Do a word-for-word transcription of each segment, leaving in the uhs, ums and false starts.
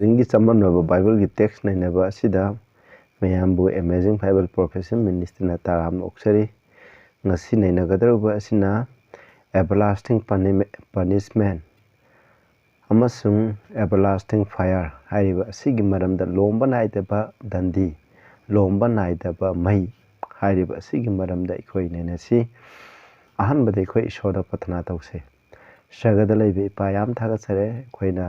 ꯅꯤꯡꯒꯤ ꯆꯃꯝꯅꯕ ꯕꯥꯏꯕꯜꯒꯤ ꯇꯦꯛꯁ ꯅꯩꯅꯕ ꯑꯁꯤꯗ ꯃꯌꯥꯝꯕꯨ ꯑꯦꯃꯦꯖꯤꯡ ꯕꯥꯏꯕꯜ ꯄ꯭ꯔꯣꯐꯦꯁꯟ ꯃꯤꯅꯤꯁꯇ꯭ꯔꯤꯅ ꯇꯔꯥꯝꯅ ꯑꯣꯛꯆꯔꯤ꯫ ꯉꯁꯤ ꯅꯩꯅꯒꯗꯧꯔꯤꯕ ꯑꯁꯤꯅ Everlasting Punishment ꯑꯃꯁꯨꯡ Everlasting Fire ꯍꯥꯏꯔꯤꯕ ꯑꯁꯤꯒꯤ ꯃꯔꯝꯗ, ꯂꯣꯝꯕ ꯅꯥꯏꯗꯕ ꯗꯟꯗꯤ, ꯂꯣꯝꯕ ꯅꯥꯏꯗꯕ ꯃꯩ ꯍꯥꯏꯔꯤꯕ ꯑꯁꯤꯒꯤ ꯃꯔꯝꯗ ꯑꯩꯈꯣꯏ ꯅꯩꯅꯁꯤ꯫ ꯑꯍꯥꯟꯕꯗ ꯑꯩꯈꯣꯏ ꯏꯁꯣꯔꯗ ꯄ꯭ꯔꯊꯅꯥ ꯇꯧꯁꯤ꯫ ꯁ꯭ꯋꯔꯒꯗ ꯂꯩꯕ ꯏꯄꯥ, ꯌꯥꯝ ꯊꯥꯒꯠꯆꯔꯦ꯫ ꯑꯩꯈꯣꯏꯅ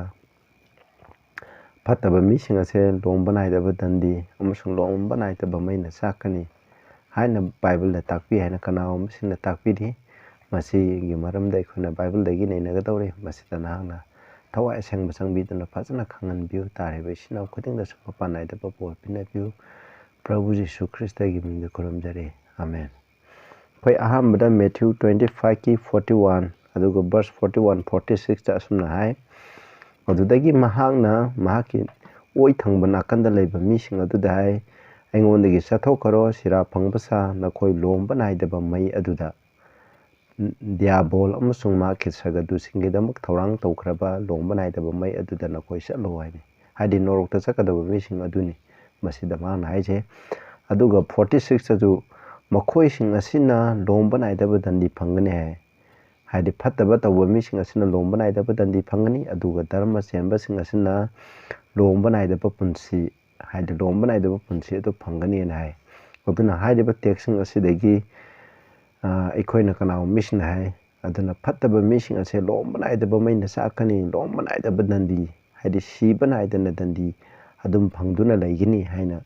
ꯐꯠꯇꯕ ꯃꯤꯁꯤꯡ ꯑꯁꯦ ꯂꯣꯝꯕ ꯅꯥꯏꯗꯕ ꯗꯟꯗꯤ ꯑꯃꯁꯨꯡ ꯂꯣꯝꯕ ꯅꯥꯏꯗꯕ ꯃꯩꯅ ꯆꯥꯛꯀꯅꯤ ꯍꯥꯏꯅ ꯕꯥꯏꯕꯜꯗ ꯇꯥꯛꯄꯤ ꯍꯥꯏꯅ ꯀꯅꯥꯒꯨꯝꯕꯁꯤꯡꯅ ꯇꯥꯛꯄꯤꯔꯤ꯫ ꯃꯁꯤꯒꯤ ꯃꯔꯝꯗ ꯑꯩꯈꯣꯏꯅ ꯕꯥꯏꯕꯜꯗꯒꯤ ꯅꯩꯅꯒꯗꯧꯔꯤ꯫ ꯃꯁꯤꯗ ꯅꯍꯥꯛꯅ ꯊꯋꯥꯏ ꯑꯁꯦꯡꯕ ꯆꯪꯕꯤꯗꯨꯅ ꯐꯖꯅ ꯈꯪꯍꯟꯕꯤꯌꯨ꯫ ꯇꯥꯔꯤꯕ ꯏꯆꯤꯟ ꯏꯅꯥꯎ ꯈꯨꯗꯤꯡꯗꯁꯨ ꯃꯄꯥꯟ ꯅꯥꯏꯗꯕ ꯕꯣꯔ ꯄꯤꯅꯕꯤꯌꯨ꯫ ꯄ꯭ꯔꯚꯨ ꯖꯤꯁꯨ ꯈ꯭ꯔꯤꯁꯇꯒꯤ ꯃꯤꯡꯗ ꯈꯨꯔꯨꯝꯖꯔꯤ꯫ ꯑꯥꯃꯦꯟ꯫ ꯑꯩꯈꯣꯏ ꯑꯍꯥꯟꯕꯗ ꯃꯦꯊ꯭ꯌꯨ twenty five ꯀꯤ forty one, ꯑꯗꯨꯒ verse forty one, forty six ꯇ ꯑꯁꯨꯝꯅ ꯍꯥꯏ, "ꯑꯗꯨꯗꯒꯤ ꯃꯍꯥꯛꯅ ꯃꯍꯥꯛꯀꯤ ꯑꯣꯏ ꯊꯪꯕ ꯅꯥꯀꯟꯗ ꯂꯩꯕ ꯃꯤꯁꯤꯡ ꯑꯗꯨꯗ ꯍꯥꯏ, 'ꯑꯩꯉꯣꯟꯗꯒꯤ ꯆꯠꯊꯣꯛꯈ꯭ꯔꯣ, ꯁꯤꯔꯥ ꯐꯪꯕ ꯁꯥ, ꯅꯈꯣꯏ ꯂꯣꯝꯕ ꯅꯥꯏꯗꯕ ꯃꯩ ꯑꯗꯨꯗ꯫ ꯗꯤꯌꯥꯕꯣꯜ ꯑꯃꯁꯨꯡ ꯃꯍꯥꯛꯀꯤ ꯁꯒꯗꯨꯁꯤꯡꯒꯤꯗꯃꯛ ꯊꯧꯔꯥꯡ ꯇꯧꯈ꯭ꯔꯕ ꯂꯣꯝꯕ ꯅꯥꯏꯗꯕ ꯃꯩ ꯑꯗꯨꯗ ꯅꯈꯣꯏ ꯆꯠꯂꯣ' ꯍꯥꯏꯅꯤ꯫ ꯍꯥꯏꯗꯤ ꯅꯣꯔꯣꯛꯇ ꯆꯠꯀꯗꯕ ꯃꯤꯁꯤꯡ ꯑꯗꯨꯅꯤ ꯃꯁꯤꯗ ꯃꯍꯥꯛꯅ ꯍꯥꯏꯁꯦ꯫ ꯑꯗꯨꯒ forty six ꯇꯁꯨ, "ꯃꯈꯣꯏꯁꯤꯡ ꯑꯁꯤꯅ ꯂꯣꯝꯕ ꯅꯥꯏꯗꯕ ꯗꯟꯗꯤ ꯐꯪꯒꯅꯤ" ꯍꯥꯏ꯫ ꯍꯥꯏꯗꯤ ꯐꯠꯇꯕ ꯇꯧꯕ ꯃꯤꯁꯤꯡ ꯑꯁꯤꯅ ꯂꯣꯝꯕ ꯅꯥꯏꯗꯕ ꯗꯟꯗꯤ ꯐꯪꯒꯅꯤ, ꯑꯗꯨꯒ ꯙꯔꯃ ꯆꯦꯟꯕꯁꯤꯡ ꯑꯁꯤꯅ ꯂꯣꯝꯕ ꯅꯥꯏꯗꯕ ꯄꯨꯟꯁꯤ, ꯍꯥꯏꯗꯤ ꯂꯣꯝꯕ ꯅꯥꯏꯗꯕ ꯄꯨꯟꯁꯤ ꯑꯗꯨ ꯐꯪꯒꯅꯤꯅ ꯍꯥꯏ꯫ ꯑꯗꯨꯅ ꯍꯥꯏꯔꯤꯕ ꯇꯦꯛꯁꯁꯤꯡ ꯑꯁꯤꯗꯒꯤ, ꯑ, ꯑꯩꯈꯣꯏꯅ ꯀꯅꯥꯒꯨꯝꯕ ꯃꯤꯁꯤꯡꯅ ꯍꯥꯏ, ꯑꯗꯨꯅ ꯐꯠꯇꯕ ꯃꯤꯁꯤꯡ ꯑꯁꯦ ꯂꯣꯝꯕ ꯅꯥꯏꯗꯕ ꯃꯩꯅ ꯆꯥꯛꯀꯅꯤ, ꯂꯣꯝꯕ ꯅꯥꯏꯗꯕ ꯗꯟꯗꯤ, ꯍꯥꯏꯗꯤ ꯁꯤꯕ ꯅꯥꯏꯗꯅ ꯗꯟꯗꯤ ꯑꯗꯨꯝ ꯐꯪꯗꯨꯅ ꯂꯩꯒꯅꯤ ꯍꯥꯏꯅ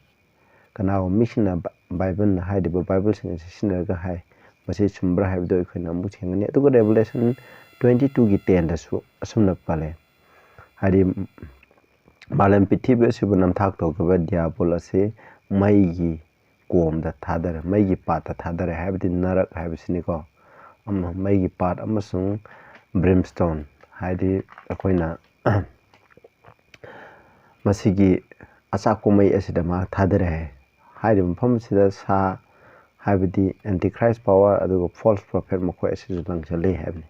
ꯀꯅꯥꯒꯨꯝꯕ ꯃꯤꯁꯤꯡꯅ ꯕ-, ꯕꯥꯏꯕꯜꯅ ꯍꯥꯏꯔꯤꯕ ꯕꯥꯏꯕꯜꯁꯤꯡ ꯑꯁꯤ ꯁꯤꯖꯤꯟꯅꯔꯒ ꯍꯥꯏ꯫ ꯃꯁꯤ ꯆꯨꯝꯕ꯭ꯔꯥ ꯍꯥꯏꯕꯗꯨ ꯑꯩꯈꯣꯏꯅ ꯑꯃꯨꯛ ꯊꯦꯡꯒꯅꯤ꯫ ꯑꯗꯨꯒ Revelation twenty two ꯒꯤ ten ꯗꯁꯨ ꯑꯁꯨꯝꯅ ꯄꯜꯂꯦ, ꯍꯥꯏꯗꯤ ꯃꯥꯂꯦꯝ ꯄ꯭ꯔꯤꯊꯤꯕꯤ ꯑꯁꯤꯕꯨ ꯅꯝꯊꯥꯛ ꯇꯧꯈꯤꯕ ꯗꯤꯌꯥꯕꯣꯜ ꯑꯁꯤ ꯃꯩꯒꯤ ꯀꯣꯝꯗ ꯊꯥꯗꯔꯦ, ꯃꯩꯒꯤ ꯄꯥꯠꯇ ꯊꯥꯗꯔꯦ ꯍꯥꯏꯕꯗꯤ ꯅꯔꯛ ꯍꯥꯏꯕꯁꯤꯅꯤꯀꯣ꯫ ꯑꯃ-, ꯃꯩꯒꯤ ꯄꯥꯠ ꯑꯃꯁꯨꯡ brimstone, ꯍꯥꯏꯗꯤ ꯑꯩꯈꯣꯏꯅ ꯃꯁꯤꯒꯤ ꯑꯆꯥꯛꯄ ꯃꯩ ꯑꯁꯤꯗ ꯃꯍꯥꯛ ꯊꯥꯗꯔꯦ ꯍꯥꯏ꯫ ꯍꯥꯏꯔꯤꯕ ꯃꯐꯝ ꯑꯁꯤꯗ ꯁꯥ, ꯍꯥꯏꯕꯗꯤ Antichrist power, ꯑꯗꯨꯒ false prophet ꯃꯈꯣꯏ ꯑꯁꯤꯁꯨ ꯂꯪꯁꯤꯜꯂꯤ ꯍꯥꯏꯕꯅꯤ꯫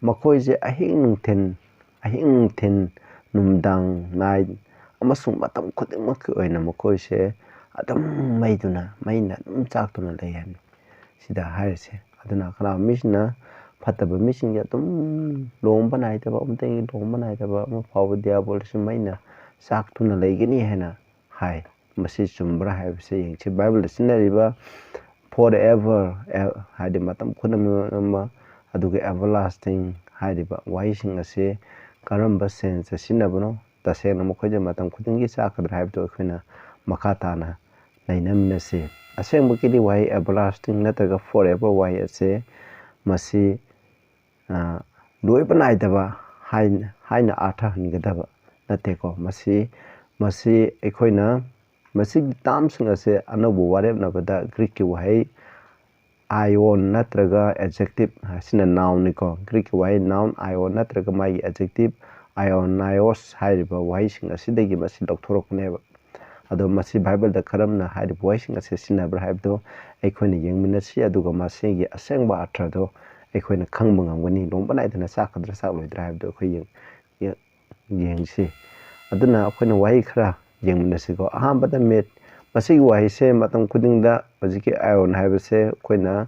ꯃꯈꯣꯏꯁꯦ ꯑꯍꯤꯡ ꯅꯨꯡꯊꯤꯟ, ꯑꯍꯤꯡ ꯅꯨꯡꯊꯤꯟ, ꯅꯨꯃꯤꯗꯥꯡ, night, ꯑꯃꯁꯨꯡ ꯃꯇꯝ ꯈꯨꯗꯤꯡꯃꯛꯀꯤ ꯑꯣꯏꯅ ꯃꯈꯣꯏꯁꯦ ꯑꯗꯨꯝ ꯃꯩꯗꯨꯅ, ꯃꯩꯅ ꯑꯗꯨꯝ ꯆꯥꯛꯇꯨꯅ ꯂꯩ ꯍꯥꯏꯕꯅꯤ꯫ ꯁꯤꯗ ꯍꯥꯏꯔꯤꯁꯦ꯫ ꯑꯗꯨꯅ ꯀꯅꯥꯒꯨꯝꯕ ꯃꯤꯁꯤꯡꯅ, ꯐꯠꯇꯕ ꯃꯤꯁꯤꯡꯁꯦ ꯑꯗꯨꯝ ꯂꯣꯡꯕ ꯅꯥꯏꯗꯕ, ꯑꯃꯨꯛꯇꯒꯤ ꯂꯣꯡꯕ ꯅꯥꯏꯗꯕ ꯑꯃ ꯐꯥꯎꯕ ꯗꯤꯌꯥꯕꯣꯂꯁꯤ ꯃꯩꯅ ꯆꯥꯛꯇꯨꯅ ꯂꯩꯒꯅꯤ ꯍꯥꯏꯅ ꯍꯥꯏ꯫ ꯃꯁꯤ ꯆꯨꯝꯕ꯭ꯔꯥ ꯍꯥꯏꯕꯁꯦ ꯌꯦꯡꯁꯤ꯫ ꯕꯥꯏꯕꯜꯗ ꯁꯤꯖꯤꯟꯅꯔꯤꯕ "forever", ꯑꯦ, ꯍꯥꯏꯗꯤ ꯃꯇꯝ ꯄꯨꯝꯅꯃꯛ, ꯑꯗꯨꯒ "everlasting" ꯍꯥꯏꯔꯤꯕ ꯋꯥꯍꯩꯁꯤꯡ ꯑꯁꯤ ꯀꯔꯝꯕ ꯁꯦꯟꯁꯇ ꯁꯤꯖꯤꯟꯅꯕꯅꯣ? ꯇꯁꯦꯡꯅ ꯃꯈꯣꯏꯁꯦ ꯃꯇꯝ ꯈꯨꯗꯤꯡꯒꯤ ꯆꯥꯛꯀꯗ꯭ꯔꯥ ꯍꯥꯏꯕꯗꯨ ꯑꯩꯈꯣꯏꯅ ꯃꯈꯥ ꯇꯥꯅ ꯅꯩꯅꯃꯤꯟꯅꯁꯤ꯫ ꯑꯁꯦꯡꯕꯒꯤꯗꯤ ꯋꯥꯍꯩ "everlasting" ꯅꯠꯇ꯭ꯔꯒ "forever" ꯋꯥꯍꯩ ꯑꯁꯦ ꯃꯁꯤ, ꯑ, ꯂꯣꯏꯕ ꯅꯥꯏꯗꯕ ꯍꯥꯏ-, ꯍꯥꯏꯅ ꯑꯥꯔꯊ ꯍꯟꯒꯗꯕ ꯅꯠꯇꯦꯀꯣ꯫ ꯃꯁꯤ, ꯃꯁꯤ ꯑꯩꯈꯣꯏꯅ, ꯃꯁꯤꯒꯤ ꯇꯥꯝꯁꯤꯡ ꯑꯁꯦ ꯑꯅꯧꯕ ꯋꯥꯔꯦꯞꯅꯕꯗ ꯒ꯭ꯔꯤꯛꯀꯤ ꯋꯥꯍꯩ "ꯑꯥꯏꯑꯣꯟ" ꯅꯠꯇ꯭ꯔꯒ adjective, ꯑꯁꯤꯅ noun ꯅꯤꯀꯣ꯫ ꯒ꯭ꯔꯤꯛꯀꯤ ꯋꯥꯍꯩ noun "ꯑꯥꯏꯑꯣꯟ" ꯅꯠꯇ꯭ꯔꯒ ꯃꯥꯒꯤ adjective "ꯑꯥꯏꯑꯣꯅꯥꯏꯑꯣꯁ" ꯍꯥꯏꯔꯤꯕ ꯋꯥꯍꯩꯁꯤꯡ ꯑꯁꯤꯗꯒꯤ ꯃꯁꯤ ꯂꯧꯊꯣꯔꯛꯄꯅꯦꯕ꯫ ꯑꯗꯣ ꯃꯁꯤ ꯕꯥꯏꯕꯜꯗ ꯀꯔꯝꯅ ꯍꯥꯏꯔꯤꯕ ꯋꯥꯍꯩꯁꯤꯡ ꯑꯁꯦ ꯁꯤꯖꯤꯟꯅꯕ꯭ꯔꯥ ꯍꯥꯏꯕꯗꯣ ꯑꯩꯈꯣꯏꯅ ꯌꯦꯡꯃꯤꯟꯅꯁꯤ, ꯑꯗꯨꯒ ꯃꯁꯤꯒꯤ ꯑꯁꯦꯡꯕ ꯑꯥꯔꯊꯗꯣ ꯑꯩꯈꯣꯏꯅ ꯈꯪꯕ ꯉꯝꯒꯅꯤ꯫ ꯂꯣꯡꯕ ꯅꯥꯏꯗꯅ ꯆꯥꯛꯀꯗ꯭ꯔꯥ ꯆꯥꯛꯂꯣꯏꯗ꯭ꯔꯥ ꯍꯥꯏꯕꯗꯣ ꯑꯩꯈꯣꯏ ꯌꯦꯡ-, ꯌꯦꯡ-, ꯌꯦꯡꯁꯤ꯫ ꯑꯗꯨꯅ ꯑꯩꯈꯣꯏꯅ ꯋꯥꯍꯩ ꯈꯔ ꯌꯦꯡꯃꯤꯟꯅꯁꯤꯀꯣ꯫ ꯑꯍꯥꯟꯕꯗ, ꯃꯤꯠ꯫ ꯃꯁꯤꯒꯤ ꯋꯥꯍꯩꯁꯦ ꯃꯇꯝ ꯈꯨꯗꯤꯡꯗ ꯍꯧꯖꯤꯛꯀꯤ "ꯑꯥꯏꯑꯣꯟ" ꯍꯥꯏꯕꯁꯦ ꯑꯩꯈꯣꯏꯅ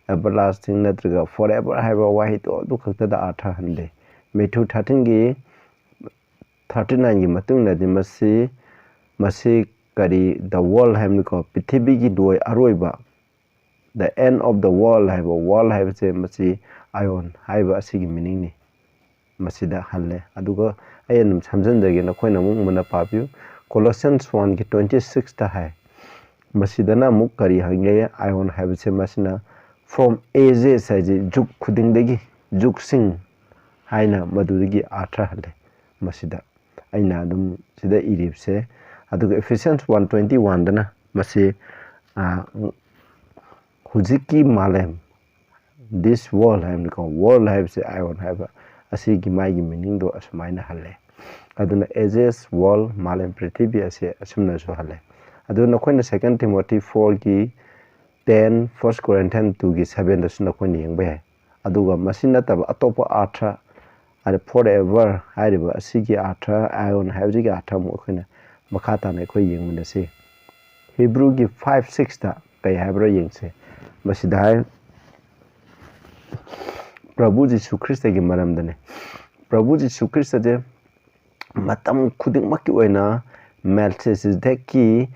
"everlasting" ꯅꯠꯇ꯭ꯔꯒ "forever" ꯍꯥꯏꯕ ꯋꯥꯍꯩꯗꯣ ꯑꯗꯨ ꯈꯛꯇꯗ ꯑꯥꯔꯊ ꯍꯟꯗꯦ꯫ ꯃꯦꯊ꯭ꯌꯨ thirteen ꯒꯤ thirty nine ꯒꯤ ꯃꯇꯨꯡ ꯏꯟꯅꯗꯤ ꯃꯁꯤ, ꯃꯁꯤ ꯀꯔꯤ, "the world" ꯍꯥꯏꯕꯅꯤꯀꯣ, ꯄ꯭ꯔꯤꯊꯤꯕꯤꯒꯤ ꯂꯣꯏ-, ꯑꯔꯣꯏꯕ, "the end of the world" ꯍꯥꯏꯕ, "world" ꯍꯥꯏꯕꯁꯦ ꯃꯁꯤ "ꯑꯥꯏꯑꯣꯟ" ꯍꯥꯏꯕ ꯑꯁꯤꯒꯤ meaning ꯅꯤ꯫ ꯃꯁꯤꯗ ꯍꯜꯂꯦ꯫ ꯑꯗꯨꯒ ꯑꯩ ꯑꯗꯨꯝ ꯁꯝꯖꯤꯟꯖꯒꯦ, ꯅꯈꯣꯏꯅ ꯑꯃꯨꯛ ꯃꯨꯟꯅ ꯄꯥꯕꯤꯌꯨ꯫ Colossians one ꯒꯤ twenty six ꯇ ꯍꯥꯏ꯫ ꯃꯁꯤꯗꯅ ꯑꯃꯨꯛ ꯀꯔꯤ ꯍꯥꯏꯒꯦ? "ꯑꯥꯏꯑꯣꯟ" ꯍꯥꯏꯕꯁꯦ ꯃꯁꯤꯅ "from ages" ꯍꯥꯏꯁꯦ ꯖꯨꯒ ꯈꯨꯗꯤꯡꯗꯒꯤ, ꯖꯨꯒꯁꯤꯡ ꯍꯥꯏꯅ ꯃꯗꯨꯗꯒꯤ ꯑꯥꯔꯊ ꯍꯜꯂꯦ꯫ ꯃꯁꯤꯗ ꯑꯩꯅ ꯑꯗꯨꯝ ꯁꯤꯗ ꯏꯔꯤꯕꯁꯦ꯫ ꯑꯗꯨꯒ Ephesians one twenty one ꯗꯅ ꯃꯁꯤ, ꯑ, ꯍꯧꯖꯤꯛꯀꯤ ꯃꯥꯂꯦꯝ, "this world" ꯍꯥꯏꯕꯅꯤꯀꯣ, "world" ꯍꯥꯏꯕꯁꯦ "ꯑꯥꯏꯑꯣꯟ" ꯍꯥꯏꯕ ꯑꯁꯤꯒꯤ ꯃꯥꯒꯤ meaning ꯗꯣ ꯑꯁꯨꯃꯥꯏꯅ ꯍꯜꯂꯦ꯫ ꯑꯗꯨꯅ ages, world, ꯃꯥꯂꯦꯝ ꯄ꯭ꯔꯤꯊꯤꯕꯤ ꯑꯁꯦ ꯑꯁꯨꯝꯅꯁꯨ ꯍꯜꯂꯦ꯫ ꯑꯗꯨ ꯅꯈꯣꯏꯅ Second Timothy four ꯒꯤ ten, First Corinthians two ꯒꯤ seven ꯗꯁꯨ ꯅꯈꯣꯏꯅ ꯌꯦꯡꯕ ꯌꯥꯏ꯫ ꯑꯗꯨꯒ ꯃꯁꯤ ꯅꯠꯇꯕ ꯑꯇꯣꯞꯄ ꯑꯥꯔꯊ ꯑꯗ forever ꯍꯥꯏꯔꯤꯕ ꯑꯁꯤꯒꯤ ꯑꯥꯔꯊ, ꯑꯥꯏꯑꯣꯟ ꯍꯥꯏꯕꯁꯤꯒꯤ ꯑꯥꯔꯊ ꯑꯃꯨꯛ ꯑꯩꯈꯣꯏꯅ ꯃꯈꯥ ꯇꯥꯅ ꯑꯩꯈꯣꯏ ꯌꯦꯡꯃꯤꯟꯅꯁꯤ꯫ ꯍꯤꯕ꯭ꯔꯨꯒꯤ ꯐꯥꯏꯚ ꯁꯤꯛꯁꯇ ꯀꯩ ꯍꯥꯏꯕ꯭ꯔꯥ ꯌꯦꯡꯁꯦ꯫ ꯃꯁꯤꯗ ꯍꯥꯏ, ꯄ꯭ꯔꯚꯨ ꯖꯤꯁꯨ ꯈ꯭ꯔꯤꯁꯇꯒꯤ ꯃꯔꯝꯗꯅꯦ꯫ ꯄ꯭ꯔꯚꯨ ꯖꯤꯁꯨ ꯈ꯭ꯔꯤꯁꯇꯁꯦ ꯃꯇꯝ ꯈꯨꯗꯤꯡꯃꯛꯀꯤ ꯑꯣꯏꯅ ꯃꯦꯜꯀꯤꯖꯦꯗꯦꯛꯀꯤ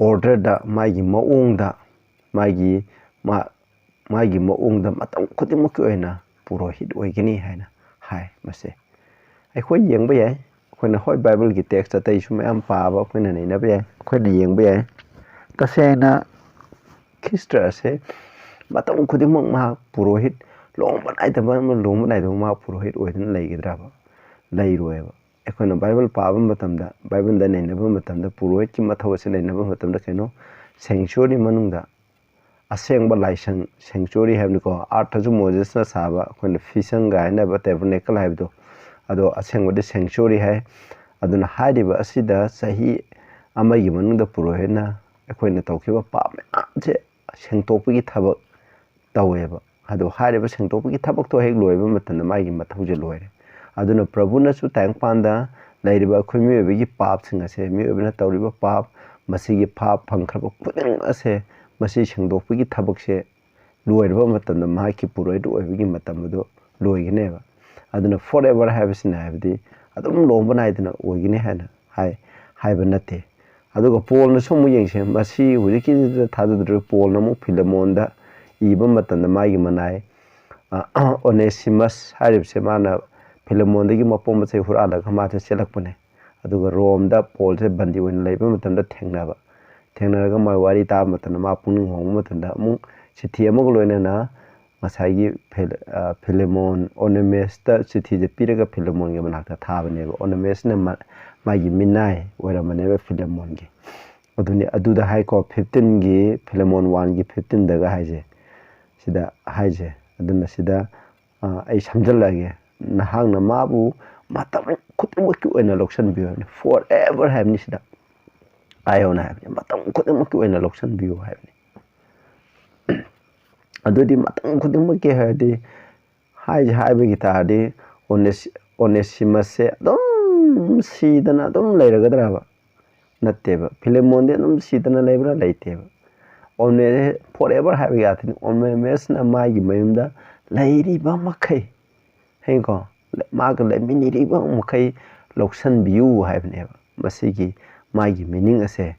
ꯑꯣꯔꯗꯔꯗ, ꯃꯥꯒꯤ ꯃꯑꯣꯡꯗ, ꯃꯥꯒꯤ ꯃꯥ ꯃꯥꯒꯤ ꯃꯑꯣꯡꯗ ꯃꯇꯝ ꯈꯨꯗꯤꯡꯃꯛꯀꯤ ꯑꯣꯏꯅ ꯄꯨꯔꯣꯍꯤꯠ ꯑꯣꯏꯒꯅꯤ ꯍꯥꯏꯅ ꯍꯥꯏ꯫ ꯃꯁꯦ ꯑꯩꯈꯣꯏ ꯌꯦꯡꯕ ꯌꯥꯏ꯫ ꯑꯩꯈꯣꯏꯅ ꯍꯣꯏ ꯕꯥꯏꯕꯜꯒꯤ ꯇꯦꯛꯁ ꯑꯇꯩꯁꯨ ꯃꯌꯥꯝ ꯄꯥꯕ ꯑꯩꯈꯣꯏꯅ ꯅꯩꯅꯕ ꯌꯥꯏ꯫ ꯑꯩꯈꯣꯏꯅ ꯌꯦꯡꯕ ꯌꯥꯏ꯫ ꯇꯁꯦꯡꯅ ꯈ꯭ꯔꯤꯁꯇ ꯑꯁꯦ ꯃꯇꯝ ꯈꯨꯗꯤꯡꯃꯛ ꯃꯍꯥꯛ ꯄꯨꯔꯣꯍꯤꯠ, ꯂꯨꯍꯣꯡꯕ ꯅꯥꯏꯗꯕ ꯑꯃ ꯂꯨꯍꯣꯡꯕ ꯅꯥꯏꯗꯕ ꯃꯍꯥꯛ ꯄꯨꯔꯣꯍꯤꯠ ꯑꯣꯏꯗꯨꯅ ꯂꯩꯒꯗ꯭ꯔꯕ? ꯂꯩꯔꯣꯏꯕ꯫ ꯑꯩꯈꯣꯏꯅ ꯕꯥꯏꯕꯜ ꯄꯥꯕ ꯃꯇꯝꯗ, ꯕꯥꯏꯕꯜꯗ ꯅꯩꯅꯕ ꯃꯇꯝꯗ ꯄꯨꯔꯣꯍꯤꯠꯀꯤ ꯃꯊꯧ ꯑꯁꯤ ꯅꯩꯅꯕ ꯃꯇꯝꯗ ꯀꯩꯅꯣ, ꯁꯦꯡꯆꯨꯔꯤ ꯃꯅꯨꯡꯗ ꯑꯁꯦꯡꯕ ꯂꯥꯏꯁꯪ, ꯁꯦꯡꯆꯨꯔꯤ ꯍꯥꯏꯕꯅꯤꯀꯣ, ꯑꯥꯔꯊꯁꯨ ꯃꯣꯖꯦꯁꯅ ꯁꯥꯕ, ꯑꯩꯈꯣꯏꯅ ꯐꯤꯁꯪꯒ ꯍꯥꯏꯅꯕ ꯇꯦꯕꯔꯅꯦꯀꯜ ꯍꯥꯏꯕꯗꯣ, ꯑꯗꯣ ꯑꯁꯦꯡꯕꯗꯤ ꯁꯦꯡꯆꯨꯔꯤ ꯍꯥꯏ꯫ ꯑꯗꯨꯅ ꯍꯥꯏꯔꯤꯕ ꯑꯁꯤꯗ ꯆꯍꯤ ꯑꯃꯒꯤ ꯃꯅꯨꯡꯗ ꯄꯨꯔꯣꯍꯤꯠꯅ ꯑꯩꯈꯣꯏꯅ ꯇꯧꯈꯤꯕ ꯄꯥꯞ ꯃꯌꯥꯝꯁꯦ ꯁꯦꯡꯇꯣꯛꯄꯒꯤ ꯊꯕꯛ ꯇꯧꯋꯦꯕ꯫ ꯑꯗꯣ ꯍꯥꯏꯔꯤꯕ ꯁꯦꯡꯗꯣꯛꯄꯒꯤ ꯊꯕꯛꯇꯣ ꯍꯦꯛ ꯂꯣꯏꯕ ꯃꯇꯝꯗ ꯃꯥꯒꯤ ꯃꯊꯧꯁꯦ ꯂꯣꯏꯔꯦ꯫ ꯑꯗꯨꯅ ꯄ꯭ꯔꯚꯨꯅꯁꯨ ꯇꯥꯏꯕꯪꯄꯥꯟꯗ ꯂꯩꯔꯤꯕ ꯑꯩꯈꯣꯏ ꯃꯤꯑꯣꯏꯕꯒꯤ ꯄꯥꯞꯁꯤꯡ ꯑꯁꯦ, ꯃꯤꯑꯣꯏꯕꯅ ꯇꯧꯔꯤꯕ ꯄꯥꯞ, ꯃꯁꯤꯒꯤ ꯄꯥꯞ ꯐꯪꯈ꯭ꯔꯕ ꯈꯨꯗꯤꯡꯃꯛ ꯑꯁꯦ, ꯃꯁꯤ ꯁꯦꯡꯗꯣꯛꯄꯒꯤ ꯊꯕꯛꯁꯦ ꯂꯣꯏꯔꯕ ꯃꯇꯝꯗ ꯃꯍꯥꯛꯀꯤ ꯄꯨꯔꯣꯍꯤꯠ ꯑꯣꯏꯕꯒꯤ ꯃꯇꯝ ꯑꯗꯨ ꯂꯣꯏꯒꯅꯦꯕ꯫ ꯑꯗꯨꯅ forever ꯍꯥꯏꯕꯁꯤꯅ ꯍꯥꯏꯕꯗꯤ ꯑꯗꯨꯝ ꯂꯨꯍꯣꯡꯕ ꯅꯥꯏꯗꯅ ꯑꯣꯏꯒꯅꯤ ꯍꯥꯏꯅ ꯍꯥꯏ, ꯍꯥꯏꯕ ꯅꯠꯇꯦ꯫ ꯑꯗꯨꯒ ꯄꯣꯜꯅꯁꯨ ꯑꯃꯨꯛ ꯌꯦꯡꯁꯦ, ꯃꯁꯤ ꯍꯧꯖꯤꯛꯀꯤꯁꯤꯗ ꯊꯥꯖꯗ꯭ꯔꯤꯕ ꯄꯣꯜꯅ ꯑꯃꯨꯛ ꯐꯤꯂꯦꯃꯣꯟꯗ ꯏꯕ ꯃꯇꯝꯗ ꯃꯥꯒꯤ ꯃꯅꯥꯏ, ꯑ, ꯑꯣꯅꯦꯁꯤꯃꯁ ꯍꯥꯏꯔꯤꯕꯁꯦ ꯃꯥꯅ ꯐꯤꯂꯦꯃꯣꯟꯗꯒꯤ ꯃꯄꯣ ꯃꯆꯩ ꯍꯨꯔꯥꯜꯂꯒ ꯃꯥꯁꯦ ꯆꯦꯜꯂꯛꯄꯅꯦ꯫ ꯑꯗꯨꯒ ꯔꯣꯝꯗ ꯄꯣꯜꯁꯦ ꯕꯟꯗꯤ ꯑꯣꯏꯅ ꯂꯩꯕ ꯃꯇꯝꯗ ꯊꯦꯡꯅꯕ꯫ ꯊꯦꯡꯅꯔꯒ ꯃꯥꯒꯤ ꯋꯥꯔꯤ ꯇꯥꯕ ꯃꯇꯝꯗ ꯃꯥ ꯄꯨꯛꯅꯤꯡ ꯍꯣꯡꯕ ꯃꯇꯝꯗ ꯑꯃꯨꯛ ꯆꯤꯊꯤ ꯑꯃꯒ ꯂꯣꯏꯅꯅ ꯉꯁꯥꯏꯒꯤ ꯐꯤꯂꯦ-, ꯑ, ꯐꯤꯂꯦꯃꯣꯟ, ꯑꯣꯅꯦꯃꯦꯁꯇ ꯆꯤꯊꯤꯁꯦ ꯄꯤꯔꯒ ꯐꯤꯂꯦꯃꯣꯟꯒꯤ ꯃꯅꯥꯛꯇ ꯊꯥꯕꯅꯦꯕ꯫ ꯑꯣꯅꯦꯃꯦꯁꯅ ꯃꯥ-, ꯃꯥꯒꯤ ꯃꯤꯅꯥꯏ ꯑꯣꯏꯔꯝꯕꯅꯦꯕ ꯐꯤꯂꯦꯃꯣꯟꯒꯤ꯫ ꯑꯗꯨꯅꯤ, ꯑꯗꯨꯗ ꯍꯥꯏꯀꯣ, ꯐꯤꯐꯇꯤꯟꯒꯤ, ꯐꯤꯂꯦꯃꯣꯟ ꯋꯥꯟꯒꯤ ꯐꯤꯐꯇꯤꯟꯗꯒ ꯍꯥꯏꯁꯦ, ꯁꯤꯗ ꯍꯥꯏꯁꯦ꯫ ꯑꯗꯨꯅ ꯁꯤꯗ, ꯑ, ꯑꯩ ꯁꯝꯖꯜꯂꯛꯑꯒꯦ, "ꯅꯍꯥꯛꯅ ꯃꯥꯕꯨ ꯃꯇꯝ ꯈꯨꯗꯤꯡꯃꯛꯀꯤ ꯑꯣꯏꯅ ꯂꯧꯁꯤꯟꯕꯤꯌꯨ" ꯍꯥꯏꯕꯅꯤ, forever ꯍꯥꯏꯕꯅꯤ ꯁꯤꯗ, ꯑꯥꯏꯑꯣꯟ ꯍꯥꯏꯕꯅꯤ, "ꯃꯇꯝ ꯈꯨꯗꯤꯡꯃꯛꯀꯤ ꯑꯣꯏꯅ ꯂꯧꯁꯤꯟꯕꯤꯌꯨ" ꯍꯥꯏꯕꯅꯤ꯫ ꯑꯗꯨꯗꯤ ꯃꯇꯝ ꯈꯨꯗꯤꯡꯃꯛꯀꯤ ꯍꯥꯏꯔꯗꯤ, ꯍꯥꯏꯁꯦ ꯍꯥꯏꯕꯒꯤ ꯇꯥꯔꯗꯤ, ꯑꯣꯅꯦꯁꯤꯃꯁꯁꯦ ꯑꯗꯨꯝ ꯁꯤꯗꯅ ꯑꯗꯨꯝ ꯂꯩꯔꯒꯗ꯭ꯔꯕ? ꯅꯠꯇꯦꯕ꯫ ꯐꯤꯂꯦꯃꯣꯟꯗꯤ ꯑꯗꯨꯝ ꯁꯤꯗꯅ ꯂꯩꯕ꯭ꯔꯥ? ꯂꯩꯇꯦꯕ꯫ ꯑꯣꯅꯦ ꯐꯣꯔꯑꯦꯚꯔ ꯍꯥꯏꯕ ꯌꯥꯗꯦ꯫ ꯑꯣꯅꯦꯃꯁꯅ ꯃꯥꯒꯤ ꯃꯌꯨꯝꯗ ꯂꯩꯔꯤꯕ ꯃꯈꯩ, ꯍꯌꯦꯡꯀꯣ, ꯃꯥꯒ ꯂꯩꯃꯤꯟꯅꯔꯤꯕ ꯃꯈꯩ ꯂꯧꯁꯟꯕꯤꯌꯨ ꯍꯥꯏꯕꯅꯦꯕ꯫ ꯃꯁꯤꯒꯤ ꯃꯥꯒꯤ ꯃꯤꯅꯤꯡ ꯑꯁꯦ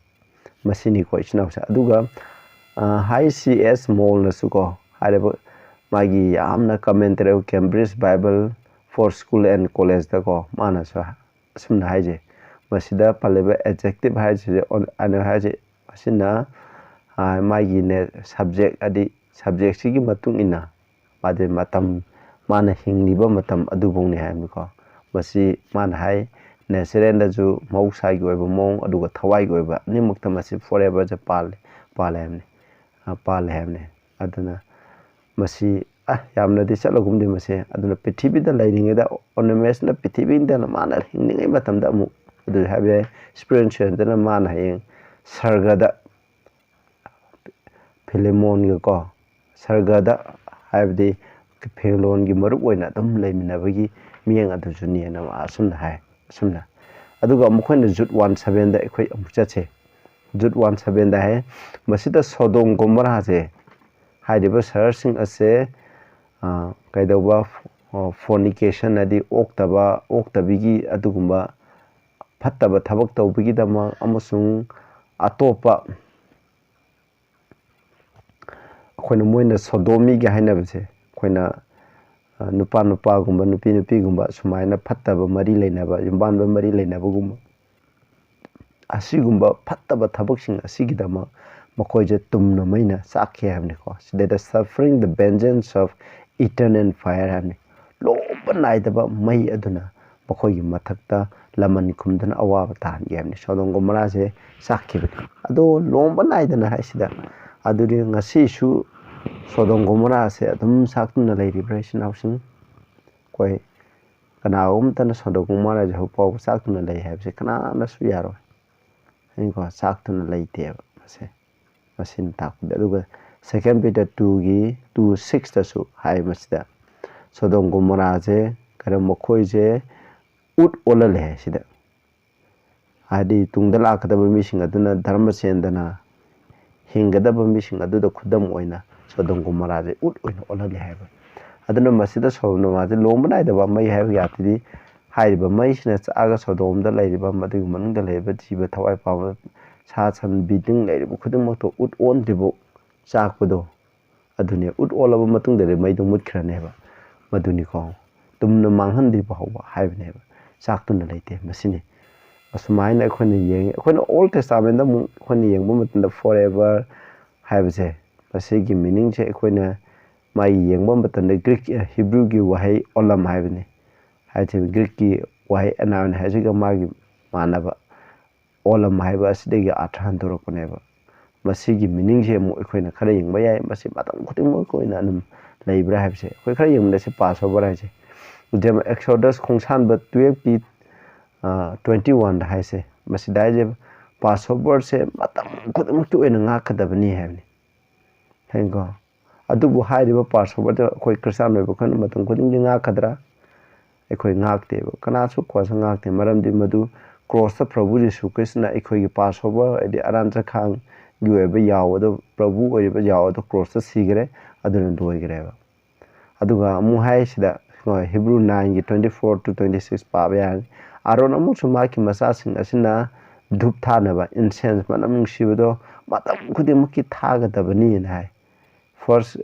ꯃꯁꯤꯅꯤꯀꯣ, ꯏꯆꯤꯟ ꯏꯅꯥꯎꯁꯦ꯫ ꯑꯗꯨꯒ ꯍꯥꯏ ꯁꯤ ꯑꯦꯁ ꯃꯣꯜꯅꯁꯨꯀꯣ, ꯍꯥꯏꯔꯤꯕ ꯃꯥꯒꯤ ꯌꯥꯝꯅ commentary Cambridge Bible for School and Collegeꯗꯀꯣ, ꯃꯥꯅꯁꯨ ꯑꯁꯨꯝꯅ ꯍꯥꯏꯖꯩ, ꯃꯁꯤꯗ ꯄꯜꯂꯤꯕ ꯑꯦꯗꯖꯦꯛꯇꯤꯚ ꯍꯥꯏꯔꯤꯁꯦ, ꯑꯩꯅ ꯍꯥꯏꯔꯤꯁꯦ, ꯃꯁꯤꯅ ꯃꯥꯒꯤꯅꯦ ꯁꯕꯖꯦꯛ, ꯍꯥꯏꯗꯤ ꯁꯕꯖꯦꯛꯁꯤꯒꯤ ꯃꯇꯨꯡ ꯏꯟꯅ ꯃꯥꯗꯤ ꯃꯇꯝ, ꯃꯥꯅ ꯍꯤꯡꯂꯤꯕ ꯃꯇꯝ ꯑꯗꯨꯐꯧꯅꯤ ꯍꯥꯏꯕꯅꯤꯀꯣ꯫ ꯃꯁꯤ ꯃꯥꯅ ꯍꯥꯏ, ꯅꯦꯆꯔꯦꯜꯗꯁꯨ ꯃꯍꯧꯁꯥꯒꯤ ꯑꯣꯏꯕ ꯃꯑꯣꯡ, ꯑꯗꯨꯒ ꯊꯋꯥꯏꯒꯤ ꯑꯣꯏꯕ, ꯑꯅꯤꯃꯛꯇ ꯃꯁꯤ ꯐꯣꯔꯑꯦꯚꯔꯁꯦ ꯄꯥꯜꯂꯦ, ꯄꯥꯜꯂꯦ ꯍꯥꯏꯕꯅꯤ꯫ ꯄꯥꯜꯂꯦ ꯍꯥꯏꯕꯅꯤ꯫ ꯑꯗꯨꯅ ꯃꯁꯤ, ꯑ, ꯌꯥꯝꯅꯗꯤ ꯆꯠꯂꯒꯨꯝꯗꯦ ꯃꯁꯦ꯫ ꯑꯗꯨꯅ ꯄ꯭ꯔꯤꯊꯤꯕꯤꯗ ꯂꯩꯔꯤꯉꯩꯗ ꯑꯣꯅꯦꯃꯁꯅ ꯄ꯭ꯔꯤꯊꯤꯕꯤꯗ ꯃꯥꯅ ꯍꯤꯡꯂꯤꯉꯩ ꯃꯇꯝꯗ ꯑꯃꯨꯛ ꯑꯗꯨ ꯍꯥꯏꯕ ꯌꯥꯏ, ꯁ꯭ꯄꯦꯟꯁꯔꯗꯅ ꯃꯥꯅ ꯍꯌꯦꯡ ꯁꯔꯒꯗ ꯐꯤꯂꯦꯃꯣꯟꯒꯀꯣ, ꯁꯔꯒꯗ ꯍꯥꯏꯕꯗꯤ ꯐꯤꯂꯦꯃꯣꯟꯒꯤ ꯃꯔꯨꯞ ꯑꯣꯏꯅ ꯑꯗꯨꯝ ꯂꯩꯃꯤꯟꯅꯕꯒꯤ ꯃꯤꯠꯌꯦꯡ ꯑꯗꯨꯁꯨꯅꯦꯅ ꯑꯁꯨꯝꯅ ꯍꯥꯏ꯫ ꯑꯁꯨꯝꯅ, ꯑꯗꯨꯒ ꯃꯈꯣꯏꯅ ꯖꯨꯠ ꯋꯥꯟ ꯁꯚꯦꯟꯗ ꯑꯩꯈꯣꯏ ꯑꯃꯨꯛ ꯆꯠꯁꯦ꯫ ꯖꯨꯠ ꯋꯥꯟ ꯁꯚꯦꯟꯗ ꯍꯥꯏ, ꯃꯁꯤꯗ ꯁꯣꯗꯣꯝ ꯒꯣꯃꯣꯔꯥꯁꯦ, ꯍꯥꯏꯔꯤꯕ ꯁꯍꯔꯁꯤꯡ ꯑꯁꯦ, ꯑ, ꯀꯩꯗꯧꯕ, ꯑ, ꯐꯣꯔꯅꯤꯀꯦꯁꯟ, ꯍꯥꯏꯗꯤ ꯑꯣꯛꯇꯕ, ꯑꯣꯛꯇꯕꯤꯒꯤ ꯑꯗꯨꯒꯨꯝꯕ ꯐꯠꯇꯕ ꯊꯕꯛ ꯇꯧꯕꯒꯤꯗꯃꯛ ꯑꯃꯁꯨꯡ ꯑꯇꯣꯞꯄ ꯑꯩꯈꯣꯏꯅ, ꯃꯣꯏꯅ ꯁꯣꯗꯣꯃꯤꯒ ꯍꯥꯏꯅꯕꯁꯦ, ꯑꯩꯈꯣꯏꯅ, ꯑ, ꯅꯨꯄꯥ ꯅꯨꯄꯥꯒꯨꯝꯕ, ꯅꯨꯄꯤ ꯅꯨꯄꯤꯒꯨꯝꯕ, ꯁꯨꯃꯥꯏꯅ ꯐꯠꯇꯕ ꯃꯔꯤ ꯂꯩꯅꯕ, ꯌꯨꯝꯕꯥꯟꯕ ꯃꯔꯤ ꯂꯩꯅꯕꯒꯨꯝꯕ, ꯑꯁꯤꯒꯨꯝꯕ ꯐꯠꯇꯕ ꯊꯕꯛꯁꯤꯡ ꯑꯁꯤꯒꯤꯗꯃꯛ ꯃꯈꯣꯏꯁꯦ ꯇꯨꯝꯅ ꯃꯩꯅ ꯆꯥꯛꯈꯤ ꯍꯥꯏꯕꯅꯤꯀꯣ꯫ ꯁꯤꯗꯩꯗ suffering the vengeance of eternal fire ꯍꯥꯏꯕꯅꯤ꯫ ꯂꯣꯝꯕ ꯅꯥꯏꯗꯕ ꯃꯩ ꯑꯗꯨꯅ ꯃꯈꯣꯏꯒꯤ ꯃꯊꯛꯇ ꯂꯃꯟ ꯈꯨꯝꯗꯨꯅ ꯑꯋꯥꯕ ꯇꯥꯍꯟꯒꯦ ꯍꯥꯏꯕꯅꯤ꯫ ꯁꯣꯗꯣꯝ ꯒꯣꯃꯣꯔꯥꯁꯦ ꯆꯥꯛꯈꯤꯕꯅꯤ꯫ ꯑꯗꯣ ꯂꯣꯝꯕ ꯅꯥꯏꯗꯅ ꯍꯥꯏꯁꯤꯗ, ꯑꯗꯨꯗꯤ ꯉꯁꯤꯁꯨ ꯁꯣꯗꯣꯝ ꯒꯣꯃꯣꯔꯥꯁꯦ ꯑꯗꯨꯝ ꯆꯥꯛꯇꯨꯅ ꯂꯩꯔꯤꯕ꯭ꯔꯥ, ꯏꯆꯤꯟ ꯏꯅꯥꯎꯁꯤꯡ? ꯑꯩꯈꯣꯏ ꯀꯅꯥꯒꯨꯝꯕ ꯑꯃꯠꯇꯅ ꯁꯣꯗꯣꯝ ꯒꯣꯃꯣꯔꯥꯁꯦ ꯍꯧꯖꯤꯛ ꯐꯥꯎꯕ ꯆꯥꯛꯇꯨꯅ ꯂꯩ ꯍꯥꯏꯕꯁꯦ ꯀꯅꯥꯅꯁꯨ ꯌꯥꯔꯣꯏ꯫ ꯍꯌꯦꯡꯀꯣ, ꯆꯥꯛꯇꯨꯅ ꯂꯩꯇꯦꯕ ꯃꯁꯦ, ꯃꯁꯤꯅ ꯇꯥꯛꯄꯗꯤ꯫ ꯑꯗꯨꯒ Second Peter twoꯒꯤ two sixꯇꯁꯨ ꯍꯥꯏ, ꯃꯁꯤꯗ ꯁꯣꯗꯣꯝ ꯒꯣꯃꯣꯔꯥꯁꯦ ꯀꯩꯅꯣ, ꯃꯈꯣꯏꯁꯦ ꯎꯠ ꯑꯣꯜꯍꯜꯂꯦ ꯍꯥꯏ ꯁꯤꯗ꯫ ꯍꯥꯏꯗꯤ ꯇꯨꯡꯗ ꯂꯥꯛꯀꯗꯕ ꯃꯤꯁꯤꯡ ꯑꯗꯨꯅ ꯙꯔꯃ ꯆꯦꯟꯗꯅ ꯍꯤꯡꯒꯗꯕ ꯃꯤꯁꯤꯡ ꯑꯗꯨꯗ ꯈꯨꯗꯝ ꯑꯣꯏꯅ ꯁꯣꯗꯣꯝ ꯒꯣꯃꯣꯔꯥꯁꯦ ꯎꯠ ꯑꯣꯏꯅ ꯑꯣꯜꯍꯜꯂꯤ ꯍꯥꯏꯕ꯫ ꯑꯗꯨꯅ ꯃꯁꯤꯗ ꯁꯣꯗꯣꯝ ꯒꯣꯃꯣꯔꯥꯁꯦ ꯂꯣꯝꯕ ꯅꯥꯏꯗꯕ ꯃꯩ ꯍꯥꯏꯕꯒꯤ ꯑꯥꯔꯊꯗꯤ ꯍꯥꯏꯔꯤꯕ ꯃꯩꯁꯤꯅ ꯆꯥꯛꯑꯒ ꯁꯣꯗꯣꯝꯗ ꯂꯩꯔꯤꯕ, ꯃꯗꯨꯒꯤ ꯃꯅꯨꯡꯗ ꯂꯩꯔꯤꯕ ꯖꯤꯕ ꯊꯋꯥꯏ ꯄꯥꯟꯕ, ꯁꯥ ꯁꯟ, ꯕꯤꯜꯗꯤꯡ ꯂꯩꯔꯤꯕ ꯈꯨꯗꯤꯡꯃꯛꯇꯣ ꯎꯠ ꯑꯣꯟꯗ꯭ꯔꯤꯕꯧ ꯆꯥꯛꯄꯗꯣ ꯑꯗꯨꯅꯦ꯫ ꯎꯠ ꯑꯣꯜꯂꯕ ꯃꯇꯨꯡꯗꯗꯤ ꯃꯩꯗꯣ ꯃꯨꯠꯈ꯭ꯔꯅꯦꯕ꯫ ꯃꯗꯨꯅꯤꯀꯣ, ꯇꯨꯝꯅ ꯃꯥꯡꯍꯟꯗ꯭ꯔꯤꯕ ꯐꯥꯎꯕ ꯍꯥꯏꯕꯅꯦꯕ꯫ ꯆꯥꯛꯇꯨꯅ ꯂꯩꯇꯦ꯫ ꯃꯁꯤꯅꯤ꯫ ꯑꯁꯨꯃꯥꯏꯅ ꯑꯩꯈꯣꯏꯅ ꯌꯦꯡꯉꯤ꯫ ꯑꯩꯈꯣꯏꯅ Old Testament ꯑꯃꯨꯛ ꯑꯩꯈꯣꯏꯅ ꯌꯦꯡꯕ ꯃꯇꯝꯗ forever ꯍꯥꯏꯕꯁꯦ, ꯃꯁꯤꯒꯤ meaningꯁꯦ ꯑꯩꯈꯣꯏꯅ ꯃꯥꯒꯤ ꯌꯦꯡꯕ ꯃꯇꯝꯗ Greek, Hebrewꯒꯤ ꯋꯥꯍꯩ olam ꯍꯥꯏꯕꯅꯤ꯫ ꯍꯥꯏꯗꯤ Greekꯀꯤ ꯋꯥꯍꯩ anion ꯍꯥꯏꯁꯤꯒ ꯃꯥꯒꯤ ꯃꯥꯟꯅꯕ olam ꯍꯥꯏꯕ ꯑꯁꯤꯗꯒꯤ ꯑꯥꯔꯊ ꯍꯟꯗꯣꯔꯛꯄꯅꯦꯕ꯫ ꯃꯁꯤꯒꯤ meaningꯁꯦ ꯑꯃꯨꯛ ꯑꯩꯈꯣꯏꯅ ꯈꯔ ꯌꯦꯡꯕ ꯌꯥꯏ꯫ ꯃꯁꯤ ꯃꯇꯝ ꯈꯨꯗꯤꯡꯃꯛꯀꯤ ꯑꯣꯏꯅ ꯑꯗꯨꯝ ꯂꯩꯕ꯭ꯔꯥ ꯍꯥꯏꯕꯁꯦ꯫ ꯑꯩꯈꯣꯏ ꯈꯔ ꯌꯦꯡꯕꯗ ꯁꯤ Passover ꯍꯥꯏꯁꯦ, Exodus ꯈꯣꯡꯁꯥꯟꯕ twelveꯀꯤ, ꯑ, twenty oneꯗ ꯍꯥꯏꯁꯦ꯫ ꯃꯁꯤꯗ ꯍꯥꯏꯁꯦ Passoverꯁꯦ ꯃꯇꯝ ꯈꯨꯗꯤꯡꯃꯛꯀꯤ ꯑꯣꯏꯅ ꯉꯥꯛꯀꯗꯕꯅꯤ ꯍꯥꯏꯕꯅꯤ꯫ ꯈꯪꯉꯤꯀꯣ? ꯑꯗꯨꯕꯨ ꯍꯥꯏꯔꯤꯕ Passoverꯗ ꯑꯩꯈꯣꯏ ꯈ꯭ꯔꯤꯁꯇꯥꯟ ꯑꯣꯏꯕ ꯑꯩꯈꯣꯏꯅ ꯃꯇꯝ ꯈꯨꯗꯤꯡꯒꯤ ꯉꯥꯛꯀꯗ꯭ꯔꯥ? ꯑꯩꯈꯣꯏ ꯉꯥꯛꯇꯦꯕ꯫ ꯀꯅꯥꯁꯨ ꯀꯣꯟꯅ ꯉꯥꯛꯇꯦ꯫ ꯃꯔꯝꯗꯤ ꯃꯗꯨ ꯀ꯭ꯔꯣꯁꯇ ꯄ꯭ꯔꯚꯨ ꯖꯤꯁꯨ ꯈ꯭ꯔꯤꯁꯇꯅ ꯑꯩꯈꯣꯏꯒꯤ Passover, ꯍꯥꯏꯗꯤ ꯑꯔꯥꯟ ꯆꯈꯥꯡꯒꯤ ꯑꯣꯏꯕ ꯌꯥꯎ ꯑꯗꯨ, ꯄ꯭ꯔꯚꯨ ꯑꯣꯏꯔꯤꯕ ꯌꯥꯎ ꯑꯗꯨ ꯀ꯭ꯔꯣꯁꯇ ꯁꯤꯈ꯭ꯔꯦ, ꯑꯗꯨꯅ ꯂꯣꯏꯈ꯭ꯔꯦꯕ꯫ ꯑꯗꯨꯒ ꯑꯃꯨꯛ ꯍꯥꯏ ꯁꯤꯗ, Hebrew nineꯒꯤ twenty four to twenty six ꯄꯥꯕ ꯌꯥꯔꯅꯤ꯫ "ꯑꯥꯔꯣꯟ ꯑꯃꯁꯨꯡ ꯃꯍꯥꯛꯀꯤ ꯃꯆꯥꯁꯤꯡ ꯑꯁꯤꯅ ꯙꯨꯞ ꯊꯥꯅꯕ incense ꯃꯅꯝ ꯅꯨꯡꯁꯤꯕꯗꯣ ꯃꯇꯝ ꯈꯨꯗꯤꯡꯃꯛꯀꯤ ꯊꯥꯒꯗꯕꯅꯤꯅ" ꯍꯥꯏ꯫ First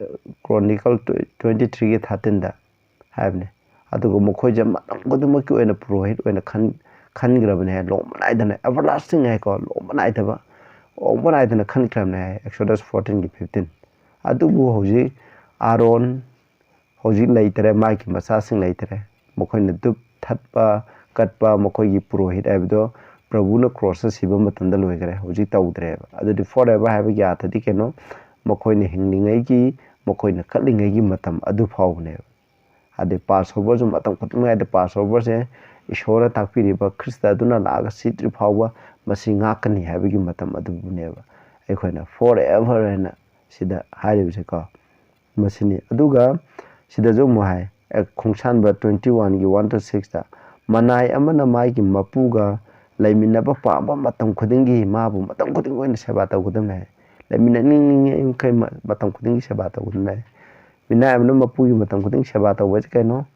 Chronicle twenty threeꯒꯤ thirteenꯗ ꯍꯥꯏꯕꯅꯦ꯫ ꯑꯗꯨꯒ ꯃꯈꯣꯏꯁꯦ ꯃꯇꯝ ꯈꯨꯗꯤꯡꯃꯛꯀꯤ ꯑꯣꯏꯅ ꯄꯨꯔꯣꯍꯤꯠ ꯑꯣꯏꯅ ꯈꯟ-, ꯈꯟꯈ꯭ꯔꯕꯅꯦ ꯍꯥꯏ, ꯂꯣꯝꯕ ꯅꯥꯏꯗꯅ, everlasting ꯍꯥꯏꯀꯣ, ꯂꯣꯝꯕ ꯅꯥꯏꯗꯕ, ꯂꯣꯝꯕ ꯅꯥꯏꯗꯅ ꯈꯟꯈ꯭ꯔꯕꯅꯦ ꯍꯥꯏ, Exodus fourteenꯒꯤ fifteen꯫ ꯑꯗꯨꯕꯨ ꯍꯧꯖꯤꯛ ꯑꯥꯔꯣꯟ ꯍꯧꯖꯤꯛ ꯂꯩꯇꯔꯦ, ꯃꯥꯒꯤ ꯃꯆꯥꯁꯤꯡ ꯂꯩꯇꯔꯦ꯫ ꯃꯈꯣꯏꯅ ꯙꯨꯞ ꯊꯠꯄ, ꯀꯠꯄ, ꯃꯈꯣꯏꯒꯤ ꯄꯨꯔꯣꯍꯤꯠ ꯍꯥꯏꯕꯗꯣ ꯄ꯭ꯔꯚꯨꯅ ꯀ꯭ꯔꯣꯁꯇ ꯁꯤꯕ ꯃꯇꯝꯗ ꯂꯣꯏꯈ꯭ꯔꯦ, ꯍꯧꯖꯤꯛ ꯇꯧꯗ꯭ꯔꯦꯕ꯫ ꯑꯗꯨꯗꯤ forever ꯍꯥꯏꯕꯒꯤ ꯑꯥꯔꯊꯗꯤ ꯀꯩꯅꯣ? ꯃꯈꯣꯏꯅ ꯍꯤꯡꯂꯤꯉꯩꯒꯤ, ꯃꯈꯣꯏꯅ ꯀꯠꯂꯤꯉꯩꯒꯤ ꯃꯇꯝ ꯑꯗꯨ ꯐꯥꯎꯕꯅꯦꯕ꯫ ꯑꯗꯩ Passoverꯁꯨ ꯃꯇꯝ ꯈꯨꯗꯤꯡꯃꯛ ꯍꯥꯏꯗꯤ Passoverꯁꯦ ꯏꯁꯣꯔꯅ ꯇꯥꯛꯄꯤꯔꯤꯕ ꯈ꯭ꯔꯤꯁꯇ ꯑꯗꯨꯅ ꯂꯥꯛꯑꯒ ꯁꯤꯗ꯭ꯔꯤ ꯐꯥꯎꯕ ꯃꯁꯤ ꯉꯥꯛꯀꯅꯤ ꯍꯥꯏꯕꯒꯤ ꯃꯇꯝ ꯑꯗꯨꯕꯨꯅꯦꯕ ꯑꯩꯈꯣꯏꯅ forever ꯍꯥꯏꯅ ꯁꯤꯗ ꯍꯥꯏꯔꯤꯕꯁꯦꯀꯣ꯫ ꯃꯁꯤꯅꯤ꯫ ꯑꯗꯨꯒ ꯁꯤꯗꯁꯨ ꯑꯃꯨꯛ ꯍꯥꯏ, ꯑꯦ, ꯈꯣꯡꯁꯥꯟꯕ twenty one ꯒꯤ one to six ꯇ, "ꯃꯅꯥꯏ ꯑꯃꯅ ꯃꯥꯒꯤ ꯃꯄꯨꯒ ꯂꯩꯃꯤꯟꯅꯕ ꯄꯥꯝꯕ ꯃꯇꯝ ꯈꯨꯗꯤꯡꯒꯤ ꯃꯥꯕꯨ ꯃꯇꯝ ꯈꯨꯗꯤꯡꯒꯤ ꯑꯣꯏꯅ ꯁꯦꯕꯥ ꯇꯧꯒꯗꯕꯅꯤ" ꯍꯥꯏ꯫ ꯂꯩꯃꯤꯟꯅꯅꯤꯡꯉꯤꯉꯩ ꯃꯈꯩ ꯃ-, ꯃꯇꯝ ꯈꯨꯗꯤꯡꯒꯤ ꯁꯦꯕꯥ ꯇꯧꯒꯗꯕꯅꯤ ꯍꯥꯏ꯫ ꯃꯤꯅꯥꯏ ꯑꯃꯅ ꯃꯄꯨꯒꯤ ꯃꯇꯝ ꯈꯨꯗꯤꯡ ꯁꯦꯕꯥ ꯇꯧꯕ ꯍꯥꯏꯁꯦ ꯀꯩꯅꯣ?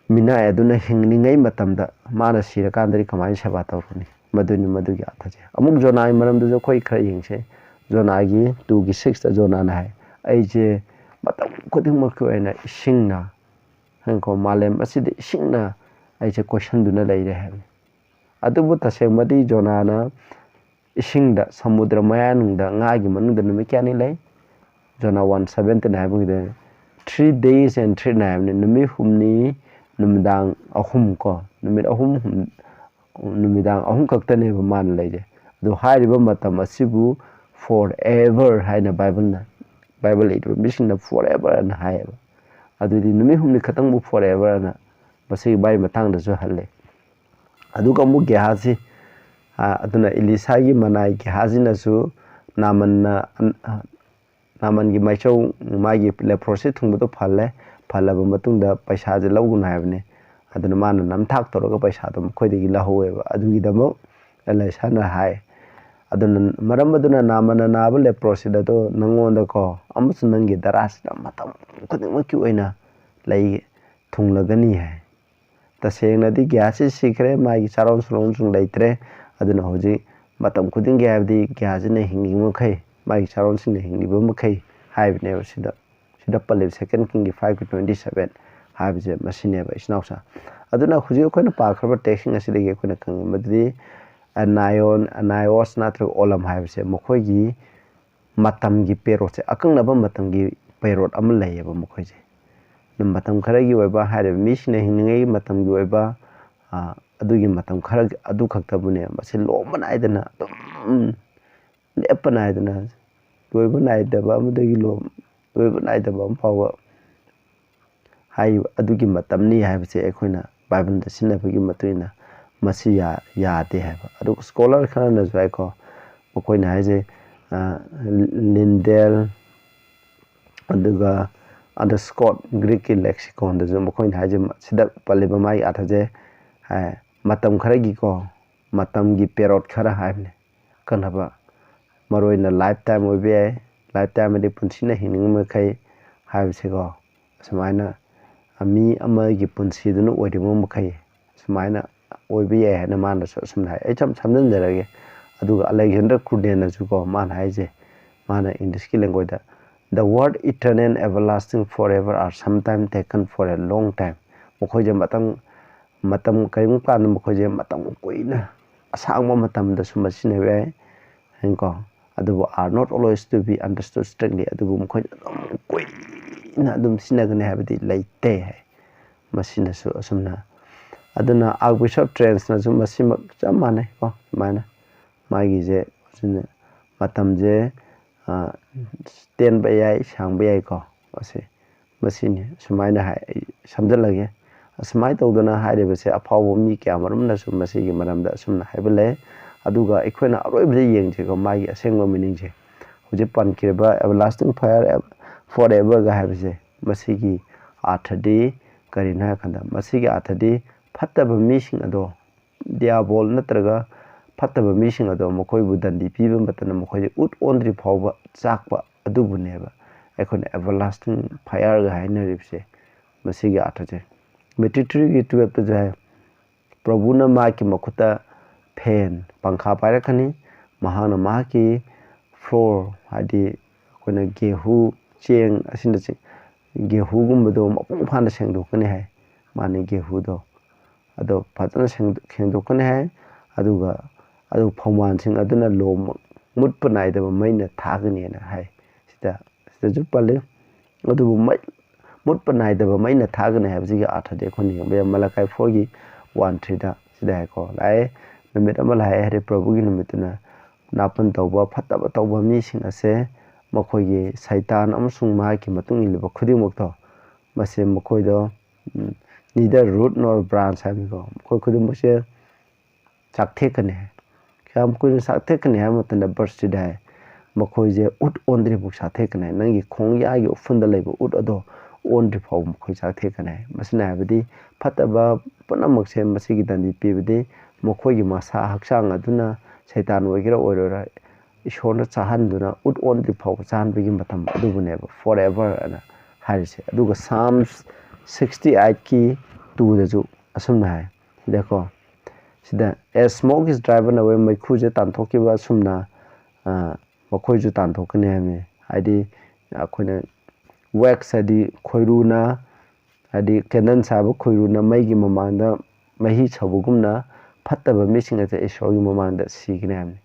ꯃꯤꯅꯥꯏ ꯑꯗꯨꯅ ꯍꯤꯡꯂꯤꯉꯩ ꯃꯇꯝꯗ ꯃꯥꯅ ꯁꯤꯔꯀꯥꯟꯗꯗꯤ ꯀꯃꯥꯏꯅ ꯁꯦꯕꯥ ꯇꯧꯔꯨꯅꯤ? ꯃꯗꯨꯅꯤ ꯃꯗꯨꯒꯤ ꯑꯥꯔꯊꯁꯦ꯫ ꯑꯃꯨꯛ ꯖꯣꯅꯥꯒꯤ ꯃꯔꯝꯗꯁꯨ ꯑꯩꯈꯣꯏ ꯈꯔ ꯌꯦꯡꯁꯦ꯫ ꯖꯣꯅꯥꯒꯤ two ꯒꯤ six ꯇ ꯖꯣꯅꯥꯅ ꯍꯥꯏ, "ꯑꯩꯁꯦ ꯃꯇꯝ ꯈꯨꯗꯤꯡꯃꯛꯀꯤ ꯑꯣꯏꯅ ꯏꯁꯤꯡꯅ, ꯍꯥꯏꯀꯣ, ꯃꯥꯂꯦꯝ ꯑꯁꯤꯗ ꯏꯁꯤꯡꯅ ꯑꯩꯁꯦ ꯀꯣꯏꯁꯟꯗꯨꯅ ꯂꯩꯔꯦ" ꯍꯥꯏꯕꯅꯤ꯫ ꯑꯗꯨꯕꯨ ꯇꯁꯦꯡꯕꯗꯤ ꯖꯣꯅꯥꯅ ꯏꯁꯤꯡꯗ, ꯁꯃꯨꯗ꯭ꯔ ꯃꯌꯥꯅꯨꯡꯗ, ꯉꯥꯒꯤ ꯃꯅꯨꯡꯗ ꯅꯨꯃꯤꯠ ꯀꯌꯥꯅꯤ ꯂꯩ? ꯖꯣꯅꯥ one seventeen ꯍꯥꯏꯕꯒꯤꯗ, "Three days and three night" ꯍꯥꯏꯕꯅꯤ, ꯅꯨꯃꯤꯠ ꯍꯨꯝꯅꯤ, ꯅꯨꯃꯤꯗꯥꯡ ꯑꯍꯨꯝ ꯀꯣ, ꯅꯨꯃꯤꯠ ꯑꯍꯨꯝ, ꯍꯨꯝ-, ꯅꯨꯃꯤꯗꯥꯡ ꯑꯍꯨꯝ ꯈꯛꯇꯅꯦꯕ ꯃꯥꯅ ꯂꯩꯔꯦ꯫ ꯑꯗꯣ ꯍꯥꯏꯔꯤꯕ ꯃꯇꯝ ꯑꯁꯤꯕꯨ "forever" ꯍꯥꯏꯅ ꯕꯥꯏꯕꯜꯅ, ꯕꯥꯏꯕꯜ ꯏꯔꯤꯕ ꯃꯤꯁꯤꯡꯅ "forever" ꯑꯅ ꯍꯥꯏꯌꯦꯕ꯫ ꯑꯗꯨꯗꯤ ꯅꯨꯃꯤꯠ ꯍꯨꯝꯅꯤ ꯈꯛꯇꯪꯕꯨ "forever" ꯑꯅ ꯃꯁꯤꯒꯤ ꯃꯥꯒꯤ ꯃꯇꯥꯡꯗꯁꯨ ꯍꯜꯂꯦ꯫ ꯑꯗꯨꯒ ꯑꯃꯨꯛ ꯒꯦꯍꯥꯖꯤ, ꯑ, ꯑꯗꯨꯅ ꯏꯂꯤꯁꯥꯒꯤ ꯃꯅꯥꯏ ꯒꯦꯍꯥꯖꯤꯅꯁꯨ ꯅꯥꯃꯟꯅ, ꯑ, ꯅꯥꯃꯟꯒꯤ ꯃꯥꯏꯆꯧ, ꯃꯥꯒꯤ ꯂꯦꯄ꯭ꯔꯣꯁꯤ ꯊꯨꯡꯕꯗꯣ ꯐꯜꯂꯦ, ꯐꯜꯂꯕ ꯃꯇꯨꯡꯗ ꯄꯩꯁꯥꯁꯦ ꯂꯧꯒꯅꯨ ꯍꯥꯏꯕꯅꯤ꯫ ꯑꯗꯨꯅ ꯃꯥꯅ ꯅꯝꯊꯥꯛ ꯇꯧꯔꯒ ꯄꯩꯁꯥꯗꯣ ꯃꯈꯣꯏꯗꯒꯤ ꯂꯧꯍꯧꯋꯦꯕ꯫ ꯑꯗꯨꯒꯤꯗꯃꯛ ꯏꯂꯤꯁꯥꯅ ꯍꯥꯏ, ꯑꯗꯨꯅ ꯃꯔꯝ ꯑꯗꯨꯅ ꯅꯥꯃꯟꯅ ꯅꯥꯕ ꯂꯦꯄ꯭ꯔꯣꯁꯤꯗ ꯑꯗꯣ ꯅꯪꯉꯣꯟꯗꯀꯣ ꯑꯃꯁꯨꯡ ꯅꯪꯒꯤ ꯗꯔꯥꯁꯤꯗ ꯃꯇꯝ ꯈꯨꯗꯤꯡꯃꯛꯀꯤ ꯑꯣꯏꯅ ꯂꯩ, ꯊꯨꯡꯂꯒꯅꯤ ꯍꯥꯏ꯫ ꯇꯁꯦꯡꯅꯗꯤ ꯒꯦꯍꯥꯖꯤ ꯁꯤꯈ꯭ꯔꯦ, ꯃꯥꯒꯤ ꯆꯥꯔꯣꯟ ꯁꯨꯔꯣꯟꯁꯨ ꯂꯩꯇ꯭ꯔꯦ꯫ ꯑꯗꯨꯅ ꯍꯧꯖꯤꯛ ꯃꯇꯝ ꯈꯨꯗꯤꯡꯒꯤ, ꯍꯥꯏꯕꯗꯤ ꯒꯦꯍꯥꯖꯤꯅ ꯍꯤꯡꯂꯤꯉꯩ ꯃꯈꯩ, ꯃꯥꯒꯤ ꯆꯥꯔꯣꯟꯁꯤꯡꯅ ꯍꯤꯡꯂꯤꯕ ꯃꯈꯩ ꯍꯥꯏꯕꯅꯦꯕ ꯁꯤꯗ꯫ ꯁꯤꯗ ꯄꯜꯂꯤꯕ Second King ꯒꯤ five ꯀꯤ twenty seven ꯍꯥꯏꯕꯁꯦ ꯃꯁꯤꯅꯦꯕ, ꯏꯆꯤꯟ ꯏꯅꯥꯎꯁꯥ꯫ ꯑꯗꯨꯅ ꯍꯧꯖꯤꯛ ꯑꯩꯈꯣꯏꯅ ꯄꯥꯈ꯭ꯔꯕ text ꯁꯤꯡ ꯑꯁꯤꯗꯒꯤ ꯑꯩꯈꯣꯏꯅ ꯈꯪꯉꯤ ꯃꯗꯨꯗꯤ ꯑꯅꯥꯏꯌꯣꯟ, ꯑꯅꯥꯏꯌꯣꯁ ꯅꯠꯇ꯭ꯔꯒ ꯑꯣꯂꯝ ꯍꯥꯏꯕꯁꯦ ꯃꯈꯣꯏꯒꯤ ꯃꯇꯝꯒꯤ ꯄꯦꯔꯣꯠꯁꯦ, ꯑꯀꯛꯅꯕ ꯃꯇꯝꯒꯤ ꯄꯦꯔꯣꯠ ꯑꯃ ꯂꯩꯌꯦꯕ ꯃꯈꯣꯏꯁꯦ꯫ ꯑꯗꯨꯝ ꯃꯇꯝ ꯈꯔꯒꯤ ꯑꯣꯏꯕ, ꯍꯥꯏꯔꯤꯕ ꯃꯤꯁꯤꯡꯅ ꯍꯤꯡꯂꯤꯉꯩꯒꯤ ꯃꯇꯝꯒꯤ ꯑꯣꯏꯕ, ꯑ, ꯑꯗꯨꯒꯤ ꯃꯇꯝ ꯈꯔ ꯑꯗꯨ ꯈꯛꯇꯕꯨꯅꯦ꯫ ꯃꯁꯤ ꯂꯣꯝꯕ ꯅꯥꯏꯗꯅ, ꯑꯗꯨꯝ ꯂꯦꯞꯄ ꯅꯥꯏꯗꯅ, ꯂꯣꯏꯕ ꯅꯥꯏꯗꯕ ꯑꯃꯗꯒꯤ ꯂꯣ-, ꯂꯣꯏꯕ ꯅꯥꯏꯗꯕ ꯑꯃ ꯐꯥꯎꯕ ꯍꯥꯏꯔꯤꯕ ꯑꯗꯨꯒꯤ ꯃꯇꯝꯅꯤ ꯍꯥꯏꯕꯁꯦ ꯑꯩꯈꯣꯏꯅ ꯕꯥꯏꯕꯜꯗ ꯁꯤꯖꯤꯟꯅꯕꯒꯤ ꯃꯇꯨꯡ ꯏꯟꯅ ꯃꯁꯤ ꯌꯥ-, ꯌꯥꯗꯦ ꯍꯥꯏꯕ꯫ ꯑꯗꯨꯒ scholar ꯈꯔꯅꯁꯨ ꯍꯥꯏꯀꯣ, ꯃꯈꯣꯏꯅ ꯍꯥꯏꯁꯦ, ꯑ, ꯂꯤꯟꯗꯦꯜ, ꯑꯗꯨꯒ ꯑꯗ ꯁ꯭ꯀꯣꯠ ꯒ꯭ꯔꯤꯛꯀꯤ ꯂꯦꯛꯁꯤꯀꯣꯟꯗꯁꯨ ꯃꯈꯣꯏꯅ ꯍꯥꯏꯁꯦ, ꯁꯤꯗ ꯄꯜꯂꯤꯕ ꯃꯥꯒꯤ ꯑꯥꯔꯊꯁꯦ, ꯃꯇꯝ ꯈꯔꯒꯤꯀꯣ, ꯃꯇꯝꯒꯤ ꯄꯦꯔꯣꯠ ꯈꯔ ꯍꯥꯏꯕꯅꯦ꯫ ꯑꯀꯛꯅꯕ, ꯃꯔꯨ ꯑꯣꯏꯅ ꯂꯥꯏꯐ ꯇꯥꯏꯝ ꯑꯣꯏꯕ ꯌꯥꯏ, ꯂꯥꯏꯐ ꯇꯥꯏꯝ ꯍꯥꯏꯗꯤ ꯄꯨꯟꯁꯤꯅ ꯍꯤꯡꯅꯤꯡꯕ ꯃꯈꯩ ꯍꯥꯏꯕꯁꯤꯀꯣ, ꯑꯁꯨꯃꯥꯏꯅ ꯃꯤ ꯑꯃꯒꯤ ꯄꯨꯟꯁꯤꯗꯨꯅ ꯑꯣꯏꯔꯤꯕ ꯃꯈꯩ ꯁꯨꯃꯥꯏꯅ ꯑꯣꯏꯕ ꯌꯥꯏ ꯍꯥꯏꯅ ꯃꯥꯅꯁꯨ ꯑꯁꯨꯝꯅ ꯍꯥꯏ꯫ ꯑꯩ ꯁꯝ ꯁꯝꯖꯤꯟꯖꯔꯒꯦ꯫ ꯑꯗꯨꯒ ꯑꯂꯦꯛꯖꯦꯟꯗꯔ ꯀ꯭ꯔꯨꯗꯦꯟꯅꯁꯨꯀꯣ, ꯃꯥꯅ ꯍꯥꯏꯁꯦ, ꯃꯥꯅ ꯏꯪꯂꯤꯁꯀꯤ ꯂꯦꯡꯒꯣꯏꯗ, "The word eternal and everlasting forever are sometimes taken for a long time." ꯃꯈꯣꯏꯁꯦ ꯃꯇꯝ, ꯃꯇꯝ ꯀꯔꯤꯒꯨꯝꯕ ꯀꯥꯟꯗ ꯃꯈꯣꯏꯁꯦ ꯃꯇꯝ ꯀꯨꯏꯅ, ꯑꯁꯥꯡꯕ ꯃꯇꯝꯗꯁꯨ ꯃꯁꯤꯟꯅꯕ ꯌꯥꯏ ꯍꯥꯏꯅꯀꯣ꯫ ꯑꯗꯨꯕꯨ are not always to be understood strictly, ꯑꯗꯨꯕꯨ ꯃꯈꯣꯏꯅ ꯑꯗꯨꯝ ꯀꯨꯏꯅ ꯑꯗꯨꯝ ꯁꯤꯖꯤꯟꯅꯒꯅꯤ ꯍꯥꯏꯕꯗꯤ ꯂꯩꯇꯦ ꯍꯥꯏ꯫ ꯃꯁꯤꯅꯁꯨ ꯑꯁꯨꯝꯅ, ꯑꯗꯨꯅ Archbishop Trench ꯅꯁꯨ ꯃꯁꯤꯃꯛ ꯆꯞ ꯃꯥꯟꯅꯩꯀꯣ꯫ ꯁꯨꯃꯥꯏꯅ ꯃꯥꯒꯤꯁꯦ, ꯑꯁꯤꯅ ꯃꯇꯝꯁꯦ, ꯑ, ꯇꯦꯟꯕ ꯌꯥꯏ, ꯁꯥꯡꯕ ꯌꯥꯏꯀꯣ꯫ ꯑꯁꯤ, ꯃꯁꯤꯅꯤ꯫ ꯁꯨꯃꯥꯏꯅ ꯍꯥꯏ, ꯑꯩ ꯁꯝꯖꯜꯂꯒꯦ꯫ ꯑꯁꯨꯃꯥꯏꯅ ꯇꯧꯗꯅ ꯍꯥꯏꯔꯤꯕꯁꯦ ꯑꯐꯥꯎꯕ ꯃꯤ ꯀꯌꯥ ꯃꯔꯨꯝꯅꯁꯨ ꯃꯁꯤꯒꯤ ꯃꯔꯝꯗ ꯑꯁꯨꯝꯅ ꯍꯥꯏꯕ ꯂꯩ꯫ ꯑꯗꯨꯒ ꯑꯩꯈꯣꯏꯅ ꯑꯔꯣꯏꯕꯗ ꯌꯦꯡꯁꯤꯀꯣ, ꯃꯥꯒꯤ ꯑꯁꯦꯡꯕ ꯃꯤꯅꯤꯡꯁꯦ꯫ ꯍꯧꯖꯤꯛ ꯄꯟꯈꯤꯕ everlasting fire forever ꯒ ꯍꯥꯏꯕꯁꯦ, ꯃꯁꯤꯒꯤ ꯑꯥꯔꯊꯗꯤ ꯀꯔꯤꯅꯣ ꯍꯥꯏꯔꯀꯥꯟꯗ, ꯃꯁꯤꯒꯤ ꯑꯥꯔꯊꯗꯤ ꯐꯠꯇꯕ ꯃꯤꯁꯤꯡ ꯑꯗꯣ, ꯗꯤꯌꯥꯕꯣꯜ ꯅꯠꯇ꯭ꯔꯒ ꯐꯠꯇꯕ ꯃꯤꯁꯤꯡ ꯑꯗꯣ ꯃꯈꯣꯏꯕꯨ ꯗꯟꯗꯤ ꯄꯤꯕ ꯃꯇꯝꯗ ꯃꯈꯣꯏꯁꯦ ꯎꯠ ꯑꯣꯟꯗ꯭ꯔꯤ ꯐꯥꯎꯕ ꯆꯥꯛꯄ ꯑꯗꯨꯕꯨꯅꯦꯕ ꯑꯩꯈꯣꯏꯅ everlasting fire ꯒ ꯍꯥꯏꯅꯔꯤꯕꯁꯦ꯫ ꯃꯁꯤꯒꯤ ꯑꯥꯔꯊꯁꯦ ꯃꯦꯇꯤꯛ ꯊ꯭ꯔꯤꯒꯤ ꯇꯨꯌꯦꯜꯞꯇꯁꯨ ꯍꯥꯏ, "ꯄ꯭ꯔꯚꯨꯅ ꯃꯍꯥꯛꯀꯤ ꯃꯈꯨꯠꯇ ꯐꯦꯟ, ꯄꯪꯈꯥ ꯄꯥꯏꯔꯛꯀꯅꯤ, ꯃꯍꯥꯛꯅ ꯃꯍꯥꯛꯀꯤ ꯐ꯭ꯂꯣꯔ", ꯍꯥꯏꯗꯤ ꯑꯩꯈꯣꯏꯅ ꯒꯦꯍꯨ, ꯆꯦꯡ ꯑꯁꯤꯅꯆꯤꯡ-, ꯒꯦꯍꯨꯒꯨꯝꯕꯗꯣ ꯃꯄꯨꯡ ꯐꯥꯅ ꯁꯦꯡꯗꯣꯛꯀꯅꯤ ꯍꯥꯏ꯫ ꯃꯥꯅ ꯒꯦꯍꯨꯗꯣ ꯑꯗꯣ ꯐꯖꯅ ꯁꯦꯡꯗꯣꯛ-, ꯁꯦꯡꯗꯣꯛꯀꯅꯤ ꯍꯥꯏ꯫ ꯑꯗꯨꯒ, ꯑꯗꯨ ꯐꯧꯃꯥꯟꯁꯤꯡ ꯑꯗꯨꯅ ꯂꯣꯝ ꯃꯨꯠꯄ ꯅꯥꯏꯗꯕ ꯃꯩꯅ ꯊꯥꯒꯅꯤꯅ ꯍꯥꯏ꯫ ꯁꯤꯗ, ꯁꯤꯗꯁꯨ ꯄꯜꯂꯤ꯫ ꯑꯗꯨꯕꯨ ꯃꯩ, ꯃꯨꯠꯄ ꯅꯥꯏꯗꯕ ꯃꯩꯅ ꯊꯥꯒꯅꯤ ꯍꯥꯏꯕꯁꯤꯒꯤ ꯑꯥꯔꯊꯗꯤ ꯑꯩꯈꯣꯏꯅ ꯌꯦꯡꯕ ꯌꯥꯏ꯫ ꯃꯂꯥꯀꯥꯏ ꯐꯣꯔꯒꯤ ꯋꯥꯟ ꯊ꯭ꯔꯤꯗ ꯁꯤꯗ ꯍꯥꯏꯀꯣ, "ꯂꯥꯛꯑꯦ, ꯅꯨꯃꯤꯠ ꯑꯃ ꯂꯥꯛꯑꯦ ꯍꯥꯏꯔꯦ, ꯄ꯭ꯔꯚꯨꯒꯤ ꯅꯨꯃꯤꯠꯇꯨꯅ ꯅꯥꯄꯟ ꯇꯧꯕ, ꯐꯠꯇꯕ ꯇꯧꯕ ꯃꯤꯁꯤꯡ ꯑꯁꯦ ꯃꯈꯣꯏꯒꯤ ꯁꯩꯇꯥꯟ ꯑꯃꯁꯨꯡ ꯃꯍꯥꯛꯀꯤ ꯃꯇꯨꯡ ꯏꯜꯂꯤꯕ ꯈꯨꯗꯤꯡꯃꯛꯇꯣ, ꯃꯁꯦ ꯃꯈꯣꯏꯗꯣ, ꯎꯝ, neither root nor branch" ꯍꯥꯏꯕꯅꯤꯀꯣ, ꯃꯈꯣꯏ ꯈꯨꯗꯤꯡꯃꯛꯁꯦ ꯆꯥꯛꯊꯦꯛꯀꯅꯤ ꯍꯥꯏ꯫ ꯀꯌꯥꯝ ꯀꯨꯏꯅ ꯆꯥꯛꯊꯦꯛꯀꯅꯤ ꯍꯥꯏꯕ ꯃꯇꯝꯗ verse ꯊ꯭ꯔꯤꯗ ꯍꯥꯏ, ꯃꯈꯣꯏꯁꯦ ꯎꯠ ꯑꯣꯟꯗ꯭ꯔꯤꯐꯥꯎ ꯆꯥꯛꯊꯦꯛꯀꯅꯤ ꯍꯥꯏ꯫ ꯅꯪꯒꯤ ꯈꯣꯡꯌꯥꯒꯤ ꯎꯐꯨꯟꯗ ꯂꯩꯕ ꯎꯠ ꯑꯗꯣ ꯑꯣꯟꯗ꯭ꯔꯤꯐꯥꯎ ꯃꯈꯣꯏ ꯆꯥꯛꯊꯦꯛꯀꯅꯤ ꯍꯥꯏ꯫ ꯃꯁꯤꯅ ꯍꯥꯏꯕꯗꯤ ꯐꯠꯇꯕ ꯄꯨꯝꯅꯃꯛꯁꯦ ꯃꯁꯤꯒꯤ ꯗꯟꯗꯤ ꯄꯤꯕꯗꯤ ꯃꯈꯣꯏꯒꯤ ꯃꯁꯥ ꯍꯛꯆꯥꯡ ꯑꯗꯨꯅ ꯁꯩꯇꯥꯟ ꯑꯣꯏꯒꯦꯔꯥ ꯑꯣꯏꯔꯣꯏꯔꯥ ꯏꯁꯣꯔꯅ ꯆꯥꯍꯟꯗꯨꯅ ꯎꯠ ꯑꯣꯟꯗ꯭ꯔꯤ ꯐꯥꯎꯕ ꯆꯥꯍꯟꯕꯒꯤ ꯃꯇꯝ ꯑꯗꯨꯕꯨꯅꯦꯕ forever ꯑꯅ ꯍꯥꯏꯔꯤꯁꯦ꯫ ꯑꯗꯨꯒ Psalms sixty eight ꯀꯤ two ꯗꯁꯨ ꯑꯁꯨꯝꯅ ꯍꯥꯏ꯫ ꯁꯤꯗꯀꯣ, ꯁꯤꯗ "As smoke is driven away", ꯃꯩꯈꯨꯁꯦ ꯇꯥꯟꯊꯣꯛꯈꯤꯕ ꯑꯁꯨꯝꯅ, ꯑ, ꯃꯈꯣꯏꯁꯨ ꯇꯥꯟꯊꯣꯛꯀꯅꯤ ꯍꯥꯏꯕꯅꯤ꯫ ꯍꯥꯏꯗꯤ ꯑꯩꯈꯣꯏꯅ wax ꯍꯥꯏꯗꯤ ꯈꯣꯏꯔꯨꯅ, ꯍꯥꯏꯗꯤ candle ꯁꯥꯕ ꯈꯣꯏꯔꯨꯅ ꯃꯩꯒꯤ ꯃꯃꯥꯡꯗ ꯃꯍꯤ ꯁꯧꯕꯒꯨꯝꯅ ꯐꯠꯇꯕ ꯃꯤꯁꯤꯡ ꯑꯁꯦ ꯏꯁꯣꯔꯒꯤ ꯃꯃꯥꯡꯗ ꯁꯤꯒꯅꯤ ꯍꯥꯏꯕꯅꯤ꯫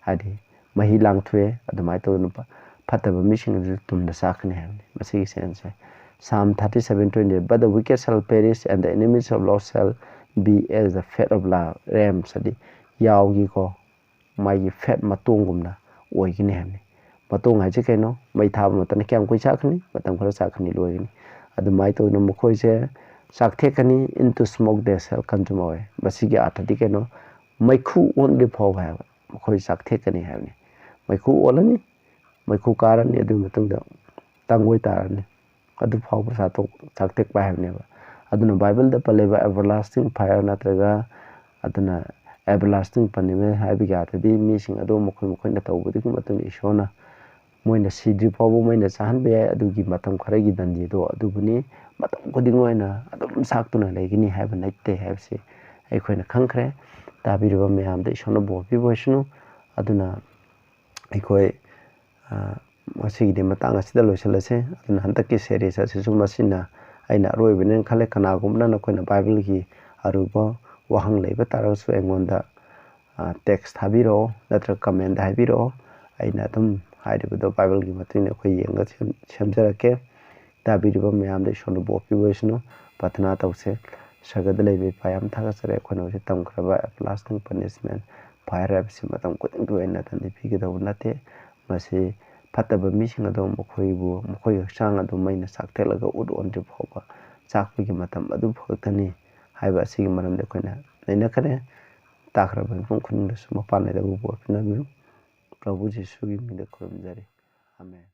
ꯍꯥꯏꯗꯤ ꯃꯍꯤ ꯂꯥꯡꯊꯣꯛꯑꯦ, ꯑꯗꯨꯃꯥꯏꯅ ꯇꯧꯗꯅ ꯐ-, ꯐꯠꯇꯕ ꯃꯤꯁꯤꯡ ꯑꯗꯨꯁꯨ ꯇꯨꯝꯅ ꯆꯥꯛꯀꯅꯤ ꯍꯥꯏꯕꯅꯤ꯫ ꯃꯁꯤꯒꯤ sense say Psalm thirty seven twenty, "But the wicked shall perish, and the enemies of Lord shall be as the fat of la-, rams", ꯍꯥꯏꯗꯤ ꯌꯥꯎꯒꯤꯀꯣ, ꯃꯥꯒꯤ fat ꯃꯇꯣꯡꯒꯨꯝꯅ ꯑꯣꯏꯒꯅꯤ ꯍꯥꯏꯕꯅꯤ꯫ ꯃꯇꯣꯡ ꯍꯥꯏꯁꯦ ꯀꯩꯅꯣ? ꯃꯩ ꯊꯥꯕ ꯃꯇꯝꯗ ꯀꯌꯥꯝ ꯀꯨꯏ ꯆꯥꯛꯀꯅꯤ? ꯃꯇꯝ ꯈꯔ ꯆꯥꯛꯀꯅꯤ, ꯂꯣꯏꯒꯅꯤ꯫ ꯑꯗꯨꯃꯥꯏꯅ ꯇꯧꯗꯅ ꯃꯈꯣꯏꯁꯦ ꯆꯥꯛꯊꯦꯛꯀꯅꯤ, "Into smoke they shall consume away"꯫ ꯃꯁꯤꯒꯤ ꯑꯥꯔꯊꯗꯤ ꯀꯩꯅꯣ? ꯃꯩꯈꯨ ꯑꯣꯟꯗ꯭ꯔꯤ ꯐꯥꯎꯕ ꯍꯥꯏꯕ ꯃꯈꯣꯏ ꯆꯥꯛꯊꯦꯛꯀꯅꯤ ꯍꯥꯏꯕꯅꯤ꯫ ꯃꯩꯈꯨ ꯑꯣꯜꯂꯅꯤ, ꯃꯩꯈꯨ ꯀꯥꯔꯅꯤ, ꯑꯗꯨꯒꯤ ꯃꯇꯨꯡꯗ ꯇꯥꯡꯒꯣꯏ ꯇꯥꯔꯅꯤ꯫ ꯑꯗꯨ ꯐꯥꯎꯕ ꯆꯥꯊꯣꯛ-, ꯆꯥꯛꯊꯦꯛꯄ ꯍꯥꯏꯕꯅꯦꯕ꯫ ꯑꯗꯨꯅ ꯕꯥꯏꯕꯜꯗ ꯄꯜꯂꯤꯕ everlasting fire ꯅꯠꯇ꯭ꯔꯒ ꯑꯗꯨꯅ everlasting punishment ꯍꯥꯏꯕꯒꯤ ꯑꯥꯔꯊꯗꯤ ꯃꯤꯁꯤꯡ ꯑꯗꯨ ꯃꯈꯣꯏ ꯃꯈꯣꯏꯅ ꯇꯧꯕꯗꯨꯒꯤ ꯃꯇꯨꯡ ꯏꯟꯅ ꯏꯁꯣꯔꯅ ꯃꯣꯏꯅ ꯁꯤꯗ꯭ꯔꯤ ꯐꯥꯎꯕ ꯃꯣꯏꯅ ꯆꯥꯍꯟꯕ ꯌꯥꯏ, ꯑꯗꯨꯒꯤ ꯃꯇꯝ ꯈꯔꯒꯤ ꯗꯟꯗꯤꯗꯣ ꯑꯗꯨꯕꯨꯅꯤ꯫ ꯃꯇꯝ ꯈꯨꯗꯤꯡ ꯑꯣꯏꯅ ꯑꯗꯨꯝ ꯆꯥꯛꯇꯨꯅ ꯂꯩꯒꯅꯤ ꯍꯥꯏꯕ ꯅꯠꯇꯦ ꯍꯥꯏꯕꯁꯤ ꯑꯩꯈꯣꯏꯅ ꯈꯪꯈ꯭ꯔꯦ꯫ ꯇꯥꯕꯤꯔꯤꯕ ꯃꯌꯥꯝꯗ ꯏꯁꯣꯔꯅ ꯕꯣꯔ ꯄꯤꯕ ꯑꯣꯏꯁꯅꯨ꯫ ꯑꯗꯨꯅ ꯑꯩꯈꯣꯏ, ꯑ, ꯉꯁꯤꯒꯤꯗꯤ ꯃꯇꯥꯡ ꯑꯁꯤꯗ ꯂꯣꯏꯁꯤꯜꯂꯁꯤ꯫ ꯑꯗꯨꯅ ꯍꯟꯗꯛꯀꯤ series ꯑꯁꯤꯁꯨ ꯃꯁꯤꯅ ꯑꯩꯅ ꯑꯔꯣꯏꯕꯅꯦꯅ ꯈꯜꯂꯦ꯫ ꯀꯅꯥꯒꯨꯝꯕꯅ ꯅꯈꯣꯏꯅ ꯕꯥꯏꯕꯜꯒꯤ ꯑꯔꯨꯕ ꯋꯥꯍꯪ ꯂꯩꯕ ꯇꯥꯔꯒꯁꯨ ꯑꯩꯉꯣꯟꯗ, ꯑ, text ꯊꯥꯕꯤꯔꯛꯑꯣ, ꯅꯠꯇ꯭ꯔꯒ comment ꯍꯥꯏꯕꯤꯔꯛꯑꯣ꯫ ꯑꯩꯅ ꯑꯗꯨꯝ ꯍꯥꯏꯔꯤꯕꯗꯣ ꯕꯥꯏꯕꯜꯒꯤ ꯃꯇꯨꯡ ꯏꯟꯅ ꯑꯩꯈꯣꯏ ꯌꯦꯡꯉꯒ ꯁꯦꯝ-, ꯁꯦꯝꯖꯔꯛꯀꯦ꯫ ꯇꯥꯕꯤꯔꯤꯕ ꯃꯌꯥꯝꯗ ꯏꯁꯣꯔꯅ ꯕꯣꯔ ꯄꯤꯕ ꯑꯣꯏꯁꯅꯨ꯫ ꯄ꯭ꯔꯥꯊꯅꯥ ꯇꯧꯁꯦ꯫ ꯁꯔꯒꯗ ꯂꯩꯕ ꯏꯄꯥ, ꯌꯥꯝ ꯊꯥꯒꯠꯆꯔꯤ, ꯑꯩꯈꯣꯏꯅ ꯍꯧꯖꯤꯛ ꯇꯝꯈ꯭ꯔꯕ everlasting punishment fire ꯍꯥꯏꯕꯁꯤ ꯃꯇꯝ ꯈꯨꯗꯤꯡꯒꯤ ꯑꯣꯏꯅ ꯗꯟꯗꯤ ꯄꯤꯒꯗꯧꯕ ꯅꯠꯇꯦ꯫ ꯃꯁꯤ ꯐꯠꯇꯕ ꯃꯤꯁꯤꯡ ꯑꯗꯨ ꯃꯈꯣꯏꯕꯨ, ꯃꯈꯣꯏꯒꯤ ꯍꯛꯆꯥꯡ ꯑꯗꯨ ꯃꯩꯅ ꯆꯥꯛꯊꯠꯂꯒ ꯎꯠ ꯑꯣꯟꯗ꯭ꯔꯤ ꯐꯥꯎꯕ ꯆꯥꯛꯄꯒꯤ ꯃꯇꯝ ꯑꯗꯨ ꯈꯛꯇꯅꯤ ꯍꯥꯏꯕ ꯑꯁꯤꯒꯤ ꯃꯔꯝꯗ ꯑꯩꯈꯣꯏꯅ ꯅꯩꯅꯈ꯭ꯔꯦ꯫ ꯇꯥꯈ꯭ꯔꯕ ꯃꯤꯄꯨꯝ ꯈꯨꯗꯤꯡꯗꯁꯨ ꯃꯄꯥꯟ ꯅꯥꯏꯗꯕ ꯕꯣꯔ ꯄꯤꯅꯕꯤꯌꯨ꯫ ꯄ꯭ꯔꯚꯨ ꯖꯤꯁꯨꯒꯤ ꯃꯤꯡꯗ ꯈꯨꯔꯨꯝꯖꯔꯤ꯫ ꯑꯃꯦꯟ꯫